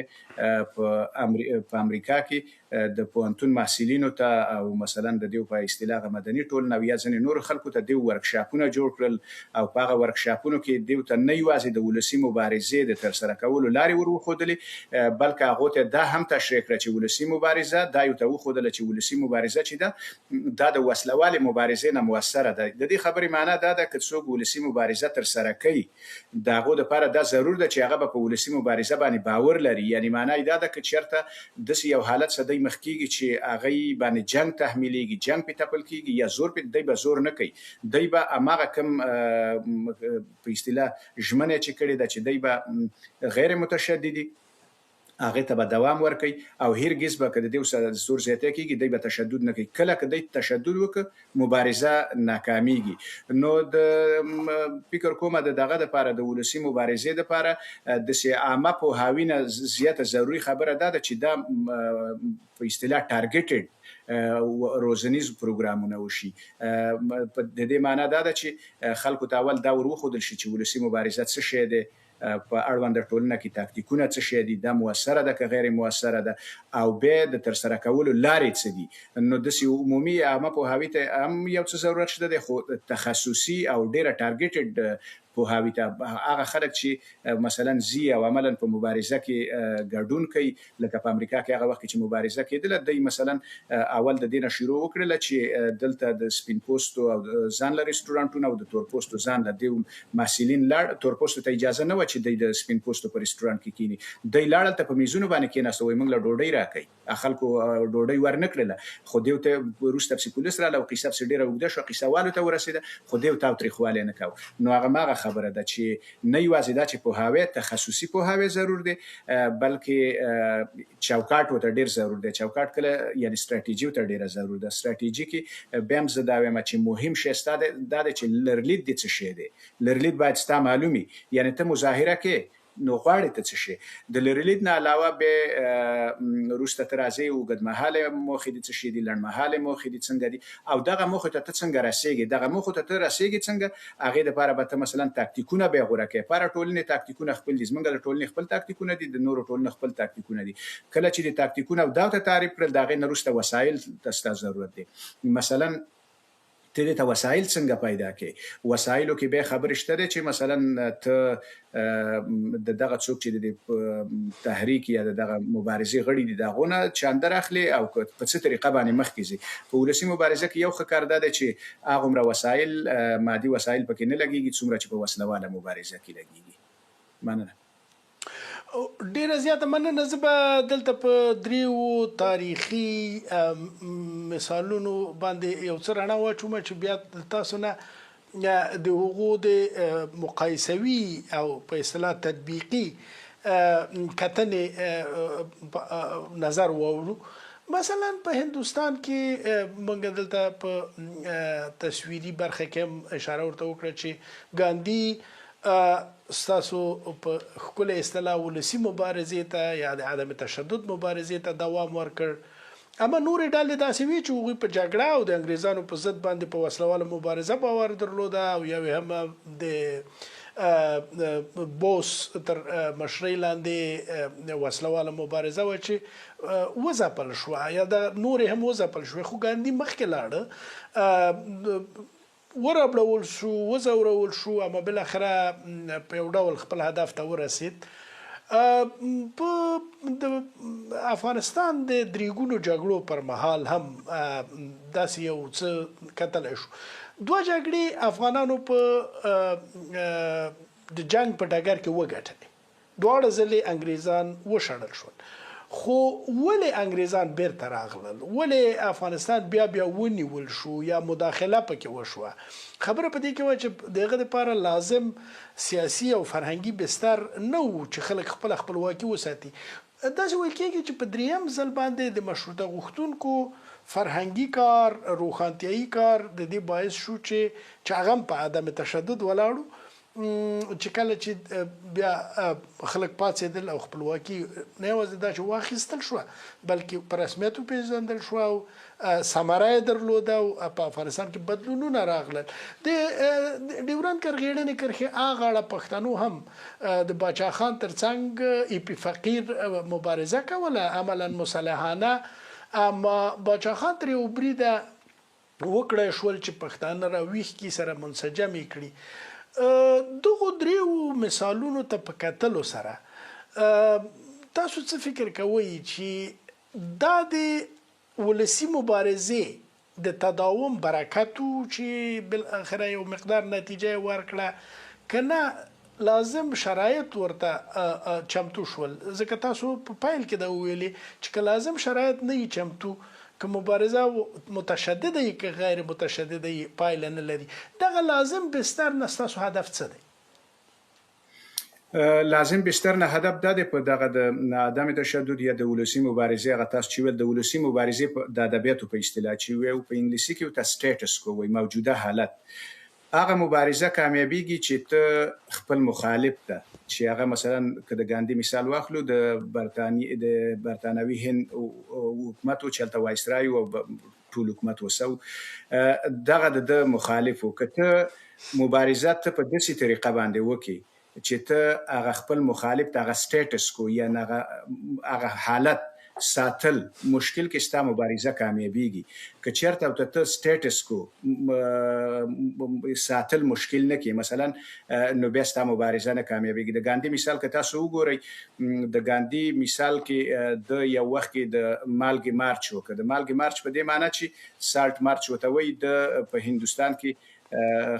په امریکا کې د پوهنتون محصلینو ته او مثلا د دیو په اصطلاح هغه مدني ټولنه او یا ځینې نورو خلکو ته دیو ورکشاپونه جوړ کړل او په هغه ورکشاپونو کې دیو ته نه یوازې د ولسي مبارزې د ترسره کولو لارې ور وښودلې، بلکې هغو ته دا هم تشریح کړه چې ولسي مبارزه، دا یې ورته وښودله چې ولسي مبارزه چې ده دا د وسله والې مبارزې نه موثره ده. د دې خبرې معنا دا ده که څوک ولسي مبارزه ترسره کوي د هغو لپاره دا ضرور ده چې هغه به په ولسي مبارزه باندې باور لري، یعنې معنا یې دا ده که چېرته داسې یو حالت څه دی دی مخ کیږي چې هغوی باندې جنګ تحمیلیږي، جنګ پې تپل کیږي یا زور پې، دی به زور نه کوي، دی به هماغه کوم په اصطلاح ژمنه چې کړې ده چې دی به غیر متشددي، هغه ته به دوام ورکوي او هرګز به که د دیو سره زور زیاتی کیږي دی به تشدد نه کوي. کله که دی تشدد وکړ مبارزه ناکامیږي. نو د فکر کوم د دغه لپاره د ولسي مبارزې لپاره داسې عامه پوهاوي نه زیاته ضروري خبره دا ده چې دا په اصطلاح ټارګټډ روزنیز پروګرامونه وشي. د دې معنا دا ده چې خلکو ته اول دا ور وښودل شي چې ولسي مبارزه څه شی دی، په اړونده ټولنه کې تاکتیکونه څه شی دي، دا موثره ده که غیر موثره ده، او بیا د ترسره کولو لارې څه دي. نو داسې عمومي عامه پوهاوي ته هم یو څه ضرورت شته دی، خو تخصصي او ډېره ټارګټډ پوهاوي ته هغه خلک چې مثلا ځي او عملاً په مبارزه کې ګډون کوي، لکه په امریکا کې هغه وخت کې چې مبارزه کېدله، دوی مثلا اول د دې نه شروع وکړله چې دلته د سپین پوستو او ځان له رستورانټونه او د تور پوستو ځان له دیو محصلین لاړ، تور پوستو ته اجازه نه وه چې دوی د سپین پوستو په رستورانټ کې کینی، دوی لاړل ته په میزونو باندې کېناسته، وایي موږ له ډوډۍ راکوي، خلکو ډوډۍ ورنه کړله، خو دیو ته وروسته پسې پولیس راله او قصه پسې ډېره اوږده شوه، قصه والو ته ورسېده، خو دیو تاوتریخوالی نه کاوه. نو هغه ماغه خبره ده چې نه یوازې دا چې پوهاوی تخصصي پوهاوی ضرور دی، بلکې چوکاټ ورته ډېر ضرور دی. چوکاټ کله یعنی ستراتیژي ورته ډېره ضرور ده. ستراتیژي کې بیا هم زه دا وایم چې مهم شی ستا دی دا دی چې لرلید دې څه شی دی، لرلید باید ستا معلوم وي، یعنی ته مظاهره کې نو غواړې ته څه شي. د لرلید نه علاوه به وروسته ته راځې اوږدمهالې موخې دې څه شي دي، لنډمهالې موخې دې څنګه دي، او دغه موخو ته ته څنګه رسېږې، دغه موخو ته ته رسېږې څنګه، هغې دپاره به ته مثلا تاکتیکونه بیا غوره کوې. په هره ټولنې تاکتیکونه خپل دي، زمونږ د ټولنې خپل تاکتیکونه دي، د نورو ټولنو خپل تاکتیکونه دي. کله چې د تاکتیکونه او دا ته تعریف کړل، د هغې نه وروسته وسایل ته ستا ضرورت دی. مثلا ته دې ته وسایل څنګه پیدا کړې، وسایلو کې بیا خبرې شته دی چې مثلا ته د دغه څوک چې د تحریک یا د دغه مبارزې غړي دي د هغو نه چاندر اخلې او په څه طریقه باندې مخکې ځي. په ولسي مبارزه کې یو ښه کار دا دی چې هغومره وسایل مادي وسایل پکې نه لګېږي څومره چې په وسلهواله مبارزه کې لګېږي. مننه. ډیره زیاته مننه. زه به دلته په دریو تاریخي مثالونو باندې یو څه رڼا واچوم چې بیا تاسو نه د هغو د مقایسوي او په اصطلاح تطبیقي کتنې نظر واورو. مثلا په هندوستان کې موږ دلته په تصویري برخه کې هم اشاره ورته وکړه چې ګاندي ستاسو په ښکلې اصطلاح ولسي مبارزې ته یا د عدم تشدد مبارزې ته دوام ورکړ، اما نورې ډلې داسې وې چې هغوی په جګړه او د انګریزانو په ضد باندې په وسلهواله مبارزه باور درلوده او یو یې هم د بوس تر مشرۍ لاندې وسلهواله مبارزه وه چې وځپل شوه یا د نورې هم وځپل شوې، خو ګاندي مخکې لاړه، وربړول شو، وځورول شو، اما بالاخره په یو ډول خپل هدف ته ورسید. په د افغانستان د درېګونو جګړو پر مهال هم داسې یو څه کتلی شو. دوه جګړې افغانانو په د جنګ په ډګر کې وګټلې، دواړه ځلې انګریزان وشړل شول، خو ولې انګریزان بیرته راغلل؟ ولې افغانستان بیا بیا ونیول شو یا مداخله پکې وشوه؟ خبره په دې کې وه چې د هغه دپاره لازم سیاسي او فرهنګي بستر نه و چې خلک خپله خپلواکي وساتي. داسې ویل کېږي چې په دریم ځل باندې د مشروطه غوښتونکو فرهنګي کار، روښانتیایي کار د دې باعث شو چې هغه هم په عدم تشدد ولاړو، چې کله چې بیا خلک پاڅېدل او خپلواکي نه یوازې دا چې واخیستل شوه بلکې په رسمیت وپېژندل شوه او ثمره یې درلوده او په افغانستان کې بدلونونه راغلل. د ډیورند کرغېړنې کرښې هغه پښتنو هم د باچا خان ترڅنګ ایپي فقیر مبارزه کوله، عملا مسلحانه، اما باچا خان تر یو بریده وکړای شول چې پښتانه راویښ کړي، سره منسجم یې کړي. دغو دریو مثالونو ته په کتلو سره تاسو څه فکر کوئ چې دا د ولسي مبارزې د تداوم برکت و چې بالاخره یو مقدار نتیجه یې ورکړه، که نه لازم شرایط ورته چمتو شول؟ ځکه تاسو په پیل کې دا وویلې چې که لازم شرایط نه وي چمتو، که مبارزه متشدده وي که غیر متشدده وي، پایله نه لري. دغه لازم بستر نه ستاسو هدف څه دی؟ لازم بستر نه هدف دا دی، په دغه د عدم تشدد یا د ولسي مبارزې، هغه تاسو چې ویل د ولسي مبارزې په د ادبیاتو په اصطلاح چې ویو، په انګلیسي کې ورته سټیټس کو وایي، موجوده حالت. هغه مبارزه کامیابیږي چې ته خپل مخالف ته، چې هغه مثلا که د ګاندي مثال واخلو، د برتانی د برتانوي هند حکومت و چې هلته وایسرای او ټول حکومت وسو، دغه د ده مخالف و، که ته مبارزه ته په داسې طریقه باندې وکې چې ته هغه خپل مخالف ته هغه سټیټس کو یا هغه حالت ساتل مشکل کې، ستا مبارزه کامیابیږي. که چیرته ته ته سټیټس کو ساتل مشکل نه کې مثلا، نو بیا ستا مبارزه نه کامیابیږي. د ګاندي مثال که تاسو وګورئ، د ګاندي مثال کې د یو وخت کې د مالګې مارچ وکړ. د مالګې مارچ په دې معنی چې سالټ مارچ ورته وایي. د په هندوستان کې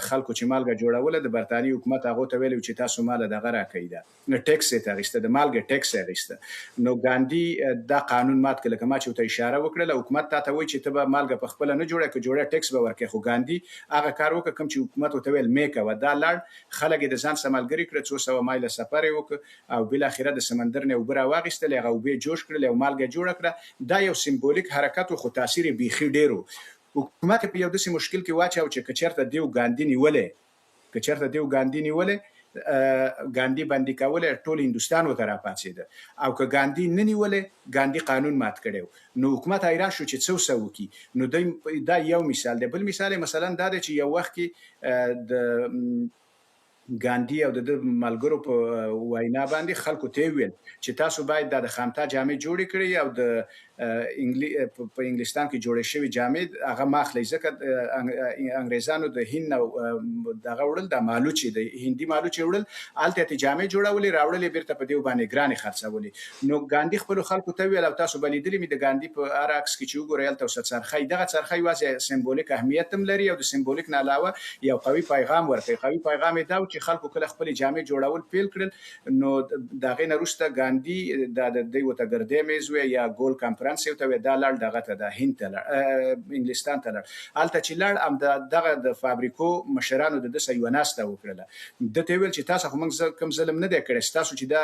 خلکو چې مالګه جوړوله، د برتانیې حکومت هغو ته ویلي چې تاسو مال دغه راکړئ، ده ټیکس یې اخیسته، د مالګې ټیکس یې اخیسته. نو ګاندي دا قانون مات کړ. لکه ما چې ورته اشاره وکړله، حکومت تا ته وایي چې ته به مالګه په خپله نه جوړې، که جوړې ټیکس به ورکړې، خو ګاندي هغه کار وکړ کوم چې حکومت ورته ویل مې کوه. دا لاړ، خلک یې د ځان سره ملګري کړه، څو سوه مایله سفر یې وکړ او بالاخره د سمندر نه اوبه راواخیستلې، هغه اوبه یې جوش کړلې او مالګه یې جوړه کړه. دا یو سمبولیک حرکت و، خو تاثیر یې بیخي ډېر و. حکومت په یو داسې مشکل کې واچاو چې که چېرته دیو ګاندي نیولی، که چېرته دیو ګاندي نیولی، ګاندي بندي کولی، ټول هندوستان ورته راپاڅېده، او که ګاندي نه نیولی، ګاندي قانون مات کړی و، نو حکومت حیران شو چې څه ورسره وکړي. نو دا یو مثال دی. بل مثال یې مثلا دا دی چې یو وخت کې د ګاندي او د ده ملګرو په وینا باندې خلکو ته ویل چې تاسو باید دا د خامتا جامې جوړې کړئ او د په انګلستان کې جوړې شوې جامې هغه مه اخلئ، ځکه انګریزانو د هند نه دغه وړل، د مالوچې، د هندي مالوچې وړل، هلته یې جامې جوړولې، راوړلې، بیرته په دیو باندې ګرانې خرڅولې. نو ګاندي خپلو خلکو ته ویل، او تاسو به لیدلي مې د ګاندي په هر عکس کې چې وګورئ هلته ورسره څرخی، دغه څرخی یوازې سمبولیک اهمیت هم لري او د سمبولیک نه علاوه یو قوي پیغام ورکوي. قوي پیغام یې دا و چې خلکو کله خپلې جامې جوړول پیل کړل، نو د هغې نه وروسته ګاندي دا د دوی ورته ګردی میز وی یا ګول کانفرنس یې ورته وی، دا لاړ دغه ته، دا هند ته لاړ، انګلستان ته لاړ. هلته چې لاړ، هم دغه د فابریکو مشرانو د ده سره یوه ناسته وکړله. ده ته ویل چې تاسو خو موږ کوم ظلم نه دی کړی، ستاسو چې دا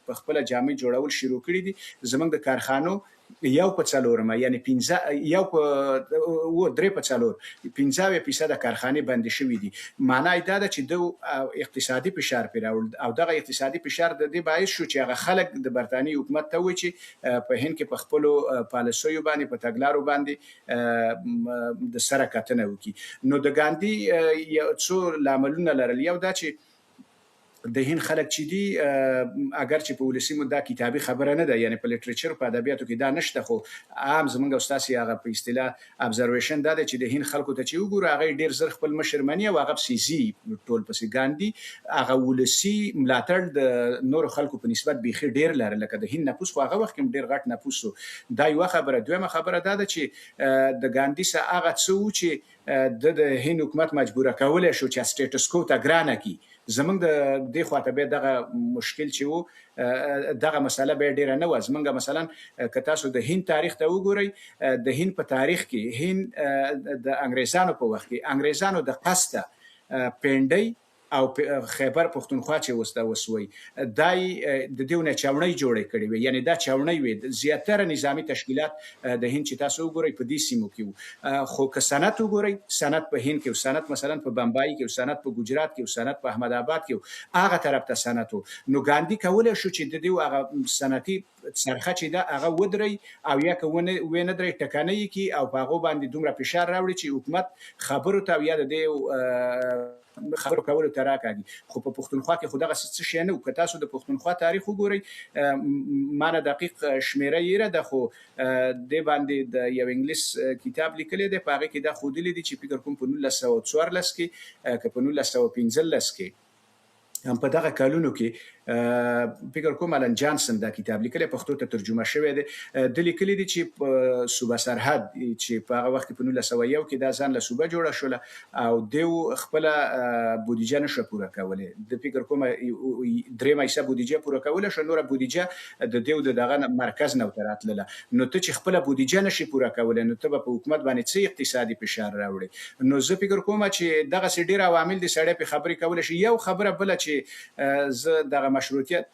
په خپله جامې جوړول شروع کړي دي، زموږ د کارخانو یو په څلورمه، یعنی پنځه، یو په اووه، درې په څلور، 75 فیصده کارخانې بندې شوې دي. معنا یې دا ده چې ده اقتصادي فشار پرې راوړ، او دغه اقتصادي فشار د دې باعث شو چې هغه خلک د برتانیې حکومت ته ووایي چې په هند کې په خپلو پالیسیو باندې، په تګلارو باندې د سره کتنه وکړي. نو د ګاندي یو څو لاملونه لرل. یو دا چې د هند خلک چې دي، اگر چې په ولسي مو دا کتابي خبره نه ده، یعنی په لټریچر په ادبیاتو کې دا نشته، خو عام زمونږ او ستاسې هغه په اصطلاح ابزرویشن دا دی چې د هند خلکو ته چې وګورو، هغه ډېر زر خپل مشر مني او هغه پسې ځي ټول پسې. ګاندي هغه ولسي ملاتړ د نورو خلکو په نسبت بیخي ډېر لرل، لکه د هند نفوس خو هغه وخت کې هم ډېر غټ نفوس و. دا یوه خبره. دویمه خبره دا ده چې د ګاندي سره هغه څه و چې د هند حکومت مجبوره کولی شو چې سټیټس کو ته ګرانه کړي. زمونږ د دې خواته بیا دغه مشکل چې و، دغه مسله بیا ډېره نه وه. زمونږ مثلا که تاسو د هند تاریخ ته وګورئ، د هند په تاریخ کې هند د انګریزانو په وخت کې انګریزانو د قصده پینډۍ او خیبر پښتونخوا چې اوس دا اوس وایي، دا یې د دیو نه چاوڼۍ جوړې کړې وې، یعنی دا چاوڼۍ وې. زیاتره نظامي تشکیلات د هند چې تاسو وګورئ په دې سیمو کې وو. خو که صنعت وګورئ، صنعت په هند کې و، صنعت مثلا په بمبای کې و، صنعت په ګجرات کې و، صنعت په احمد آباد کې و، هغه طرف ته صنعت و. نو ګاندي کولی شو چې د دیو هغه صنعتي څرخه چې ده هغه ودرئ، او یا که وې نه درئ ټکنۍ یې کړي او په هغو باندې دومره فشار راوړي چې حکومت خبرو ته او یا د دې خبرو کولو ته راکاږي. خو په پښتونخوا کې خو دغه څه شی نه و. که تاسو د پښتونخوا تاریخ وګورئ، ما نه دقیق شمېره یې ده، خو دې باندې د یو انګلیس کتاب لیکلی دی، په هغې کې دا ښودلي دي چې فکر کوم په 1914 کې که په 1915 کې، هم په دغه کلونو کې فکر کوم الن جانسن دا کتاب لیکلی، پښتو ته ترجمه شوی دی. ده لیکلي دي چې په صوبه سرحد چې په هغه وخت کې په 1901 کې دا ځان له صوبه جوړه شوله او دیو خپله بودیجه نه شوه پوره کولی، ده فکر کوم دریمه حصه بودیجه پوره کولی شوه، نوره بودیجه د دیو د دغه مرکز نه ورته راتلله. نو ته چې خپله بودیجه نه شې پوره کولی نو ته به په حکومت باندې څه اقتصادي فشار راوړې؟ نو زه فکر کوم چې دغسې ډېر عوامل دي، سړی پرې خبرې کولی شي. یو خبره بله چې زه دغه مشروطیت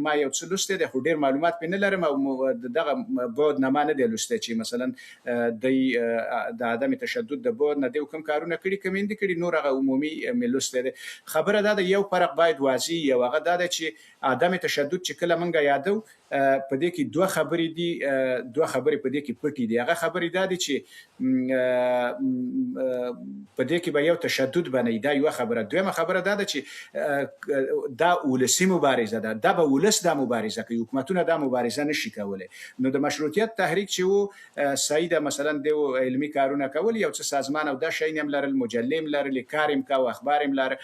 ما یو څه لوستی دی خو ډیر معلومات پې نه لرم او د دغه بعد نه ما نه دی لوستی چې مثلا دی د عدم تشدد د بعد نه دیو کوم کارونه کړي کوم یې نه دي کړي، نور هغه عمومي مې لوستی دی. خبره دا ده یو فرق باید واضح وي او هغه دا دی چې عدم تشدد چې کله مونږ یادو په دې کې دوه خبرې دي، دوه خبرې په دې کې پټې دي. هغه خبرې دا دي چې په دې کې به یو تشدد به نه وي، دا یوه خبره. دویمه خبره دا ده چې دا ولسي مبارزه ده، دا به ولس دا مبارزه کوي، حکومتونه دا مبارزه نه شي کولی. نو د مشروطیت تحریک چې و، صحیح ده مثلا دیو علمي کارونه کول، یو څه سازمان او دا شیان هم لرل، مجلې هم لرلې، کار هم کاوه، اخبار هم لاره،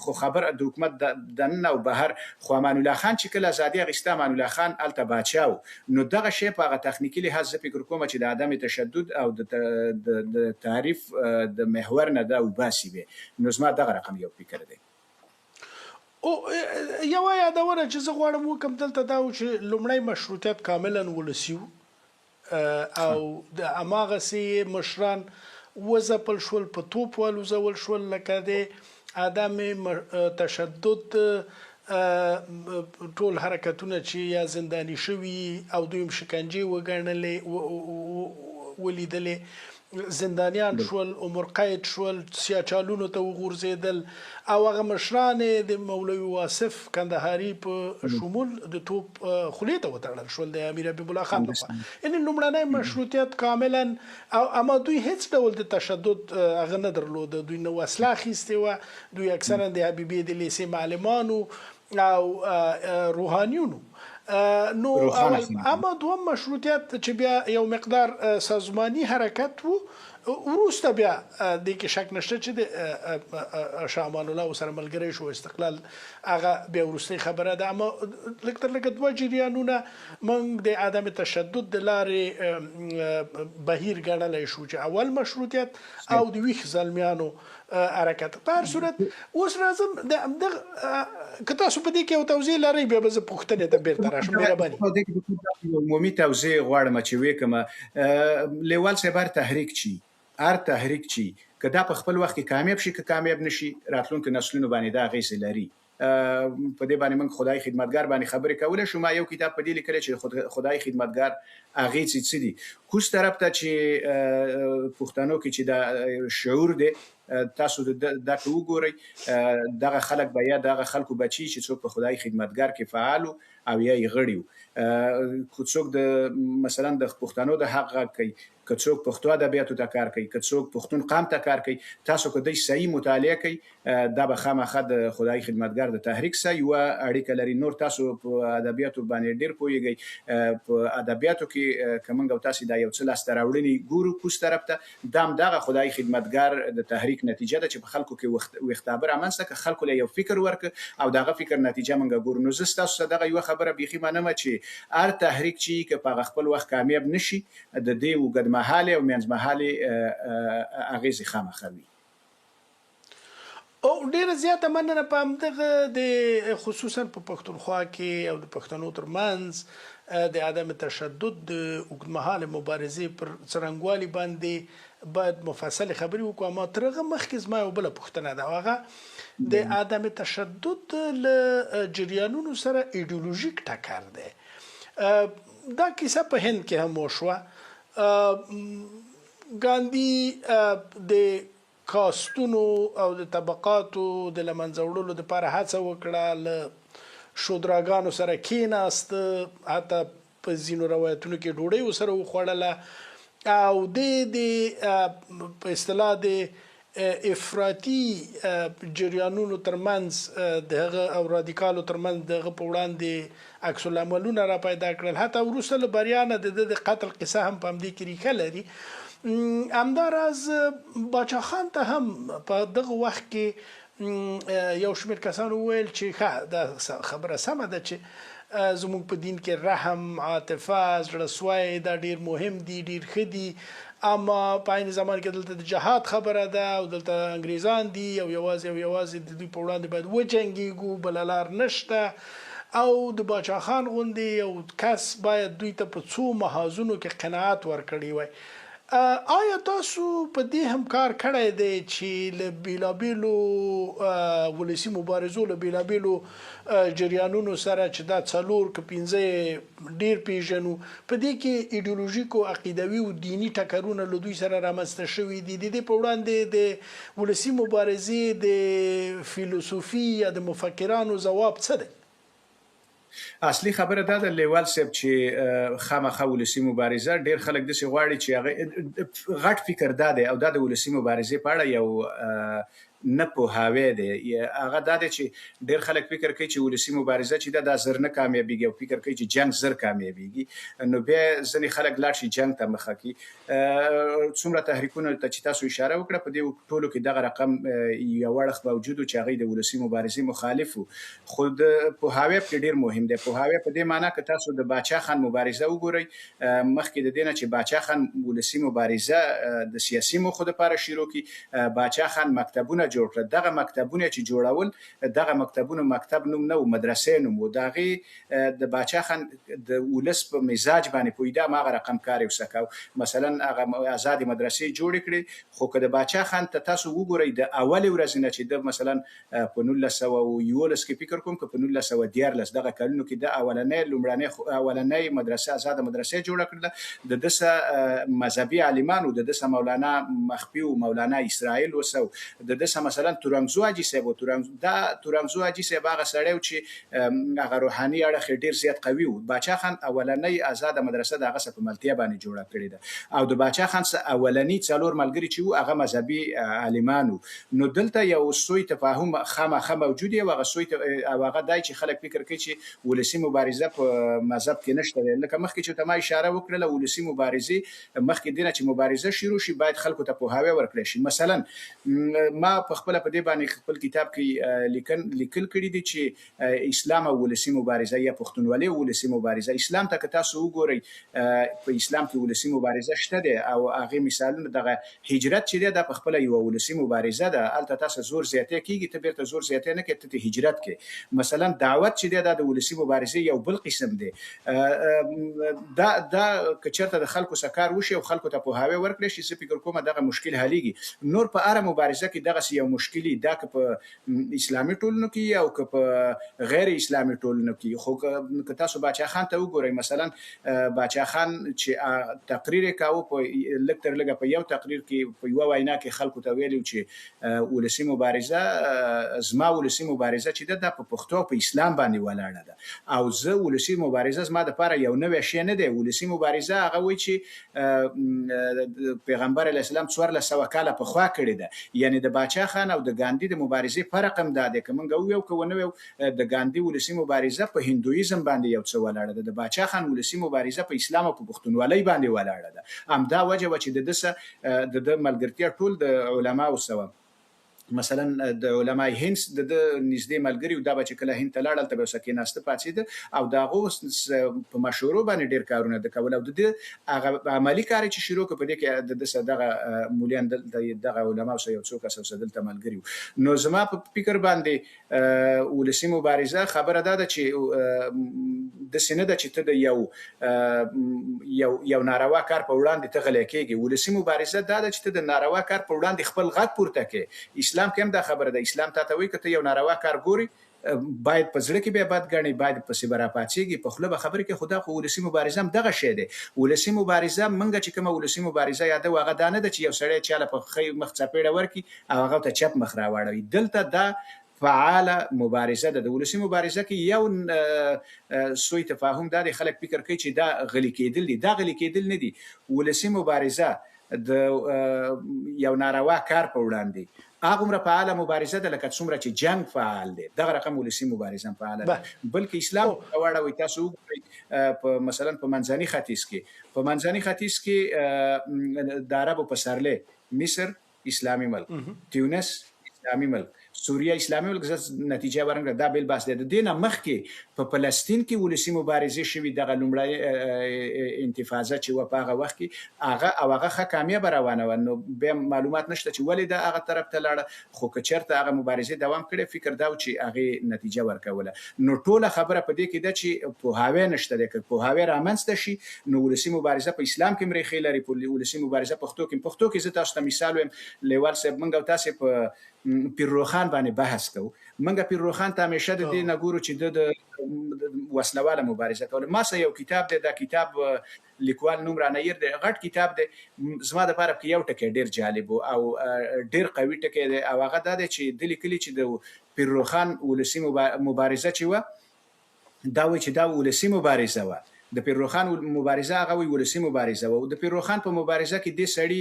خو خبره د حکومت دننه او بهر. خو امان الله خان چې کله ازادي اخیسته، امان الله خان هلته باچا و، نو دغه شی په هغه تخنیکي لحاظ زه فکر کوم چې د عدم تشدد او د تعریف د محور نه دا وباسي به. نو زما دغه رقم یو فکر دی. او یوه یادونه چې زه غواړم وکړم دلته دا و چې لومړی مشروطیت کاملا ولسي و او د هماغسې یې مشران وځپل شول، په توپ والوزول شول، لکه د عدم تشدد ټول حرکتونه چې یا زنداني شوي او دوی هم شکنجې وګڼلې ولیدلې، زندانیان شول، عمر قید شول، سیاچالونو ته وغورځېدل او هغه مشران یې د مولوي واصف کندهاري په شمول د توپ خولې ته وتړل شول د امیر حبیب الله خان لخوا. یعنی لومړنی مشروطیت کاملا او اما دوی هیڅ ډول د تشدد هغه نه درلود، دوی نه وسله اخیستې وه، دوی اکثرا د حبیبې د لیسې معلمان وو او روحانیون وو. نو اما دوم مشروطیت چې بیا یو مقدار سازماني حرکت وو، وروسته بیا دې کې شک نشته چې د شاه امان الله سره ملګری شو، استقلال هغه بیا وروستۍ خبره ده. اما لږ تر لږه دوه جریانونه موږ د عدم تشدد د لارې بهیر ګڼلی شو، چې اول مشروطیت او د ویښ زلمیانو حرکت. په هر صورت اوس راځم دغه که تاسو په دې کې یو توضیح لرئ بیا به زه پوښتنې ته بیرته راشم، مهرباني. په دې کې عمومي توضیح غواړم چې وکم. لیوال صاحب، هر تحریک چی هر تحریک چی که دا په خپل وخت کې کامیاب شي که کامیاب نشي، راتلونکو نسلونو باندې دا اغېزې لري. په دې باندې موږ خدای خدمتګار باندې خبرې کولی شو. ما یو کتاب په دې لیکلی چې خدای خدمتګار اغېزې څه دي. کوز طرف ته چې پښتنو کې چې دا شعور دی، تاسو دا که وګورئ دغه خلک به یا دغه خلکو بچي چې څوک په خدای خدمتګار کې فعال وو او یا یې غړي وو، که څوک د مثلا د پښتنو د حق غږ کوي، که څوک پښتو ادبیاتو ته کار کوي، که څوک پښتون قام ته کار کوي، تاسو که دی صحیح مطالعه کوي دا به خامخا د خدای خدمتګار د تحریک سره یوه اړیکه لري. نور تاسو په ادبیاتو باندې ډیر پوهیږئ، په ادبیاتو کې که موږ او تاسو دا یو څه لاسته راوړنې ګورو کوز طرف ته، دا هم دغه خدای خدمتګار د تحریک نتیجه ده چې په خلکو کې ویښتابه رامنځته کړه، خلکو له یو فکر ورکړ او د هغه فکر نتیجه موږ ګورو. نو زه ستاسو سره دغه یوه خبره بیخي منم چې هر تحریک چې که په هغه خپل وخت کامیاب نشي د دې اوږدمهالې او منځمهالې اغېزې خامخا وي. او ډیره زیاته مننه. په همدغه د خصوصا په پښتونخوا کې او د پښتنو ترمنځ د عدم تشدد د اوږدمهالې مبارزې پر څرنګوالي باندې باید مفصلې خبرې وکړو، اما تر هغه مخکې زما یوه بله پوښتنه ده، هغه د عدم تشدد له جریانونو سره ایډیولوژیک ټکر دی. دا کیسه په هند کې هم وشوه. ګاندي د کاستونو او د طبقاتو د له منځه وړلو لپاره هڅه وکړه، له شودراګانو سره کېناست، حتی په ځینو روایتونو کې ډوډۍ ورسره وخوړله او د په اصطلاح د افراطي جریانونو ترمنځ د هغه او رادیکالو ترمنځ د هغه په وړاندې عکس العملونه را پیدا کړل. حتی وروسته له بریا نه د ده د قتل قصه هم په همدې کې ریښه لري. همدا راز باچا خان ته هم په دغه وخت کې یو شمېر کسانو وویل چې ښه دا خبره سمه ده چې زموږ په دین کې رحم، عاطفه، زړه سوی دا ډیر مهم دي، ډیر ښه دي، اما په عین زمان کې دلته د جهاد خبره ده او دلته انګریزان دي او یوازې او یوازې د دوی په وړاندې باید وجنګیږو، بله لار نشته او د باچا خان غوندې یو کس باید دوی ته په څو محاذونو کې قناعت ورکړی وای. آیا تاسو په دې هم کار کړی دی چې له بېلابېلو ولسي مبارزو، له بېلابېلو جریانونو سره چې دا څلور که پنځه یې ډېر پېژنو، په دې کې ایډیولوژیکو، عقیدوي او دیني ټکرونه له دوی سره رامنځته شوي دي، د دې په وړاندې د ولسي مبارزې د فیلوسوفي یا د مفکرانو ځواب څه دی؟ اصلي خبره دا ده لیوال صاحب چې خامخا ولسي مبارزه ډیر خلک داسې غواړي چې هغه غټ فکر دا دی او دا د ولسي مبارزې په اړه یو نه پوهاوی دی، هغه دا دی چې ډیر خلک فکر کوي چې ولسي مبارزه چې ده دا زر نه کامیابیږي او فکر کوي چې جنګ زر کامیابیږي، نو بیا ځینې خلک لاړ شي جنګ ته مخه کړي. څومره تحریکونو ته چې تاسو اشاره وکړه په دې ټولو کې دغه رقم یو اړخ موجود و چې هغوی د ولسي مبارزې مخالف وو، خو د پوهاوی پکې ډیر مهم دی. پوهاوی په دې معنی که تاسو د باچا خان مبارزه وګورئ، مخکې د دې نه چې باچا خان ولسي مبارزه د سیاسي موخو لپاره شروع کړي، باچا خان مکتبونه جوړ کړل. دغه مکتبونه چې جوړول، دغه مکتبونو مکتب نوم نه و، مدرسې نوم و. د هغې د باچا خان د ولس په مزاج باندې پوهېده، هماغه رقم کار یې ورسره کاوه. مثلا هغه ازادې مدرسې جوړې کړې، خو که د باچا خان ته تاسو وګورئ د اولې ورځې نه چې ده مثلا په 1911 کې فکر کوم که په 1913 دغه کلونو کې ده اولنی لومړنی اولنی مدرسه ازاده مدرسه جوړه کړله، د ده سه مذهبي عالمان وو، د ده سه مولانا مخفي و، مولانا اسرائیل وسه و، د ده سه مثلا تورنګزو حاجي صاحب و. دا تورنګزو حاجي صاحب هغه سړی و چې هغه روحاني اړخ یې ډېر زیات قوي و. باچا خان اولنۍ ازاده مدرسه د هغه سه په ملتیا باندې جوړه کړې ده او د باچا خان سه اولني څلور ملګري چې وو هغه مذهبي عالمان وو. نو دلته یو سوء تفاهم خامخا موجود دی او هغه سوء او هغه دای چې خلک فکر کوي چې ولسي مبارزه په مذهب کې نشته دی. لکه مخکې چې ته ما اشاره وکړله، ولسي مبارزې مخکې دې نه چې مبارزه شروع شي باید خلکو ته پوهاوی ورکړی شي. مثلا ما په خپله په دې باندې خپل کتاب کې لیکل کړي دي چې اسلام او ولسي مبارزه یا پښتونولي او ولسي مبارزه. اسلام ته که تاسو وګورئ په اسلام کې ولسي مبارزه شته دی او هغې مثالونه دغه هجرت چې دی دا په خپله یوه ولسي مبارزه ده. هلته تاسو زور زیاتی کیږي، ته بیرته زور زیاتی نه کوې، ته ترې هجرت کوې. مثلا دعوت چې دی دا د ولسي مبارزې یو بل قسم دی. دا دا که چېرته د خلکو سره کار وشي او خلکو ته پوهاوی ورکړی شي، زه فکر کوم دغه مشکل حلیږي. نور په هره مبارزه کې دغسې یو مشکل وي، دا که په اسلامي ټولنو کې او که په غیر اسلامي ټولنو کې. خو که تاسو باچا خان ته وګورئ، مثلا باچا خان چې تقریر یې کاوه، په لږ تر لږه په یو تقریر کې په یوه وینا کې خلکو ته ویلي چې ولسي مبارزه، زما ولسي مبارزه چې ده دا په پښتو او په اسلام باندې ولاړه ده او زه ولسي مبارزه زما دپاره یو نوی شی نه دی. ولسي مبارزه هغه وایي چې پیغمبر علیه السلام 1400 کاله پخوا کړې ده. یعنې د باچا خان او د ګاندي د مبارزې فرق هم دا دی، که موږ وویو که ونه ویو، د ګاندي ولسي مبارزه په هندویزم باندې یو څه ولاړه ده، د باچا خان ولسي مبارزه په اسلام او په پښتونولۍ باندې ولاړه ده. همدا وجه وه چې د ده د ده ملګرتیا ټول د علماو سره وه. مثلا د علماء هند د ده نږدې ملګري وو، دا به چې کله هند ته لاړ هلته به ورسره کېناسته پاڅېده او د هغو په مشورو باندې ډېر کارونه ده کول او د ده هغه عملي کار یې چې شروع کړ په دې کې د ده سره دغه مولیان دلته دغه علماو سره یو څو کسه ورسره دلته ملګري وو. نو زما په فکر باندې ولسي مبارزه خبره دا ده چې داسې نه ده چې ته د یو یو یو ناروا کار په وړاندې ته غلی کېږې. ولسي مبارزه دا ده چې ته د ناروا کار په وړاندې خپل غږ پورته کړې. اسلام کې هم دا خبره ده، اسلام تا ته وایي که ته یو ناروا کار ګورې باید په زړه کې به بد ګڼې، باید پسې به راپاڅېږې، په خوله به خبرې کوې، خو دا خو ولسي مبارزه هم دغه شی دی. ولسي مبارزه موږ چې کومه ولسي مبارزه یادوو هغه دا نه ده چې یو سړی چاله په ښی مخ څپېړه ورکړي او هغه ته چپ مخ راواړوي. دلته دا فعاله مبارزه ده. د ولسي مبارزه کې یو سوء تفاهم دا دی، خلک فکر کوي چې دا غلي کېدل دي، دا غلي کېدل نه دي. ولسي مبارزه د یو ناروا کار په وړاندې هغومره فعاله مبارزه ده لکه څومره چې جنګ فعال دی، دغه رقم ولسي مبارزه هم فعاله ده. بلکې اسلام ته واړوئ، تاسو وګورئ په مثلا په منځني ختیځ کې، په منځني ختیځ کې د عربو پسرلی، مصر اسلامي ملک، تیونس اسلامي ملک، سوریه اسلامي ملک، زه نتیجه ورنکړه دا بل بحث دی. د دې نه مخکې په فلسطین کې ولسي مبارزې شوي، دغه لومړی انتفاضه چې وه په هغه وخت کې هغه او هغه ښه کامیابه روانه وه، نو بیا معلومات نشته چې ولې دا هغه طرف ته لاړه، خو که چېرته هغه مبارزې دوام کړی فکر دا و چې هغې نتیجه ورکوله. نو ټوله خبره په دې کې ده چې پوهاوی نشته دی، که پوهاوی رامنځته شي نو ولسي مبارزه په اسلام کې هم ریښې لري، په ولسي مبارزه پښتو کې هم. پښتو کې زه تاسو ته مثال وایم لیوال صاحب، موږ او تاسې په پیر روښان باندې بحث کوو، موږ پیر روښان ته همیشه د دې نه ګورو چې ده د وسله واله مبارزه کوله. ما سره یو کتاب دی، دا کتاب لیکوال نوم رانه هیر دی، غټ کتاب دی، زما دپاره پکې یو ټکی ډېر جالب و او ډېر قوي ټکی دی، او هغه دا دی چې ده لیکلي چې د پیر روښان ولسي مبارزه چې وه، دا وایي چې دا ولسي مبارزه وه، د پیر روښان مبارزه هغه وایي ولسي مبارزه وه، او د پیر روښان په مبارزه کې دې سړي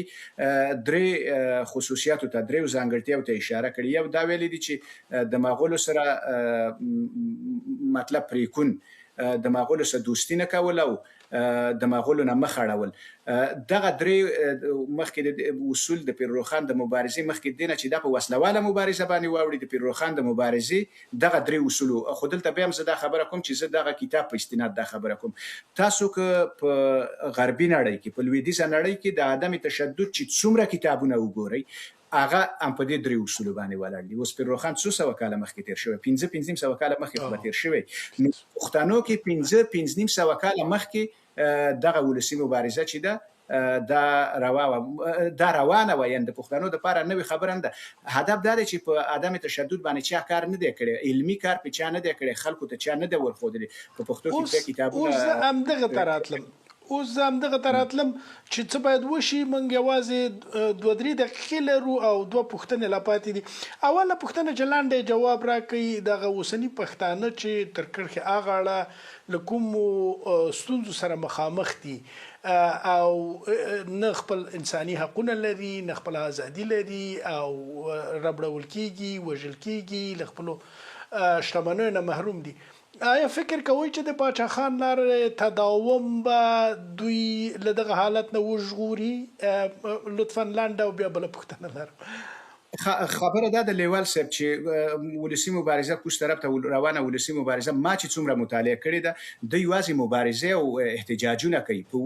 درې خصوصیاتو ته، دریو ځانګړتیاو ته اشاره کړې. یو دا ویلي دي چې د مغولو سره مطلب پرېکون، د مغولو سره دوستي نه کول او د مغولو نه مخ اړول، دغه درې مخکې د اصول د پیر روښان د مبارزې مخکې دې نه چې دا په وسله واله مبارزه باندې واوړي، د پیر روښان د مبارزې دغه درې اصول وو. خو دلته بیا هم زه دا خبره کوم چې زه دغه کتاب په استناد دا خبره کوم، تاسو که په غربي نړۍ کې، په لویدیځه نړۍ کې د عدم تشدد چې څومره کتابونه وګورئ هغه هم په دې درې اصولو باندې ولاړ دي. اوس پیر روښان څو سوه کاله مخکې تېر شوی، پنځه پنځه نیم سوه کاله مخکې خو به تېر شوی، نو پښتنو کې پنځه پنځه نیم سوه کاله مخکې دغه ولسي مبارزه چې ده دا روا وه، دا روانه وه، یعنې د پښتنو دپاره نوې خبره نه ده. هدف دا دی چې په عدم تشدد باندې چا کار نه دی کړی، علمي کار پې چا نه دی کړی، خلکو ته چا نه دی ورښودلی. په پښتو کې بیا کتابونه اوس زه همدغه ته راتلم، اوس زه همدغه ته راتلم چې څه باید وشي. موږ یوازې دوه درې دقیقې لرو او دوه پوښتنې لا پاتې دي. اوله پوښتنه چې لنډه یې جواب راکړئ، دغه اوسني پښتانه چې تر کرښې اغاړه له کومو ستونزو سره مخامخ دي او نه خپل انساني حقونه لري، نه خپله ازادي لري او ربړول کیږي، وژل کیږي، له خپلو شتمنیو نه محروم دي، آیا فکر کوئ چې د پاچا خان لارې تداوم به دوی له دغه حالت نه وژغوري؟ لطفا لنډه او بیا بله پوښتنه لرم. خبره دا ده لیوال صاحب چې ولسي مبارزه کوز طرف ته روانه ولسي مبارزه ما چې څومره مطالعه کړې ده، دوی یوازې مبارزه او احتجاجونه کوي، په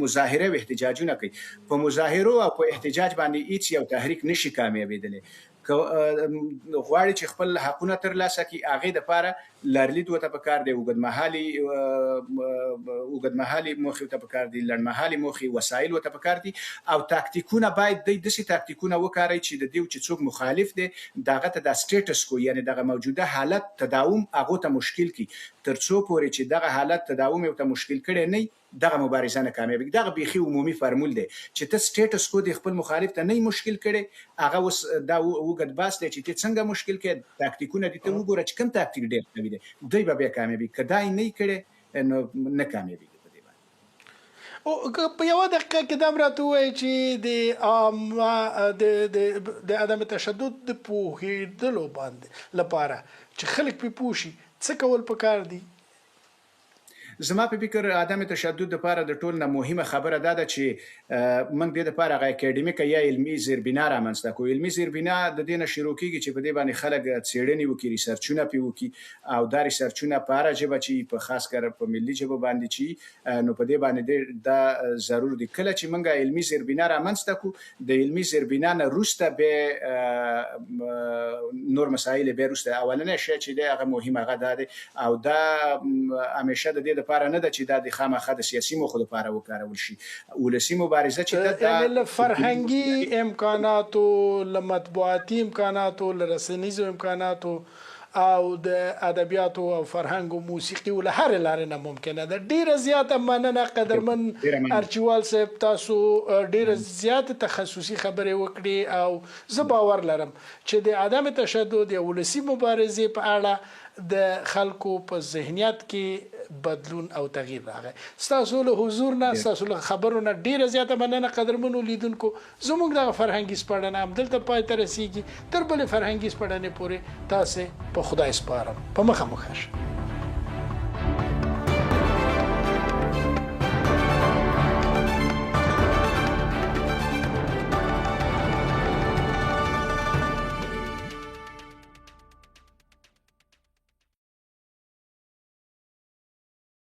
مظاهره او احتجاجونه کوي، په مظاهرو او په احتجاج باندې هیڅ یو تحریک نشي کامیابېدلی. که غواړي چې خپل حقونه ترلاسه کړي، هغې دپاره لرلید ورته پکار دی، اوږدمهالي موخې ورته پکار دي، لنډمهالي موخې، وسایل ورته پکار دي، او تاکتیکونه باید دی داسې تاکتیکونه وکاروي چې د دیو چې څوک مخالف دی دغه ته دا سټیټس کو، یعنې دغه موجوده حالت تداوم هغو ته مشکل کړي، تر څو پورې چې دغه حالت تداوم یې ورته مشکل کړی نه وي دغه مبارزه نه کامیابېږي. دغه بیخي عمومي فرمول دی چې ته سټیټس کو دی خپل مخالف ته نه مشکل کړي، هغه اوس دا اوږد بحث دی چې ته څنګه مشکل کړې، تاکتیکونه دي ته وګوره چې کوم تاکتیک ډېر قوي دی، دوی به بیا کامیابي، که دا یې نه کړي نو نه کامیابېږي په دې باندې. او که په یوه دقیقه کې دا هم راته ووایې چې د عامه د عدم تشدد د پوهېدلو باندې لپاره چې خلک پرې پوه شي څه کول پکار دي؟ زما په فکر عدم تشدد لپاره د ټول نه مهمه خبره دا ده چې موږ دې لپاره هغه اکیډمیکه یا علمي زیربنا رامنځته کړو. علمي زیربنا د دې نه شروع کیږي چې په دې باندې خلک څېړنې وکړي، ریسرچونه پرې وکړي، او دا ریسرچونه په هره ژبه چې په خاص کر په ملي ژبه باندې چې نو په دې باندې دا ضرور دي. کله چې موږ علمي زیربنا رامنځته کړو، د علمي زیربنا نه وروسته به نور مسایل بیا وروسته. اولنی شی چې دی هغه مهم هغه دا دی، او دا همیشه د دې لپاره نه ده چې دا د خامخا د سیاسي موخو لپاره وکارول شي. ولسي مبارزه چې ده دا یعنې له فرهنګي امکاناتو، له مطبوعاتي امکاناتو، له رسنیزو امکاناتو او د ادبیاتو او فرهنګ او موسیقي او له هرې لارې نه ممکنه ده. ډیره زیاته مننه قدرمن ارچیوال صاحب، تاسو ډیره زیاته تخصصي خبرې وکړې او زه باور لرم چې د عدم تشدد یا ولسي مبارزې په اړه د خلکو په ذهنیت کې بدلون او تغییر راغی. ستاسو له حضور نه، ستاسو له خبرو نه ډیره زیاته مننه قدرمنو لیدونکو. زموږ دغه فرهنګي سپړنه همدلته پای ته رسیږي. تر بلې فرهنګي سپړنې پورې تاسې په خدای سپارم. په مخه مو ښه شه.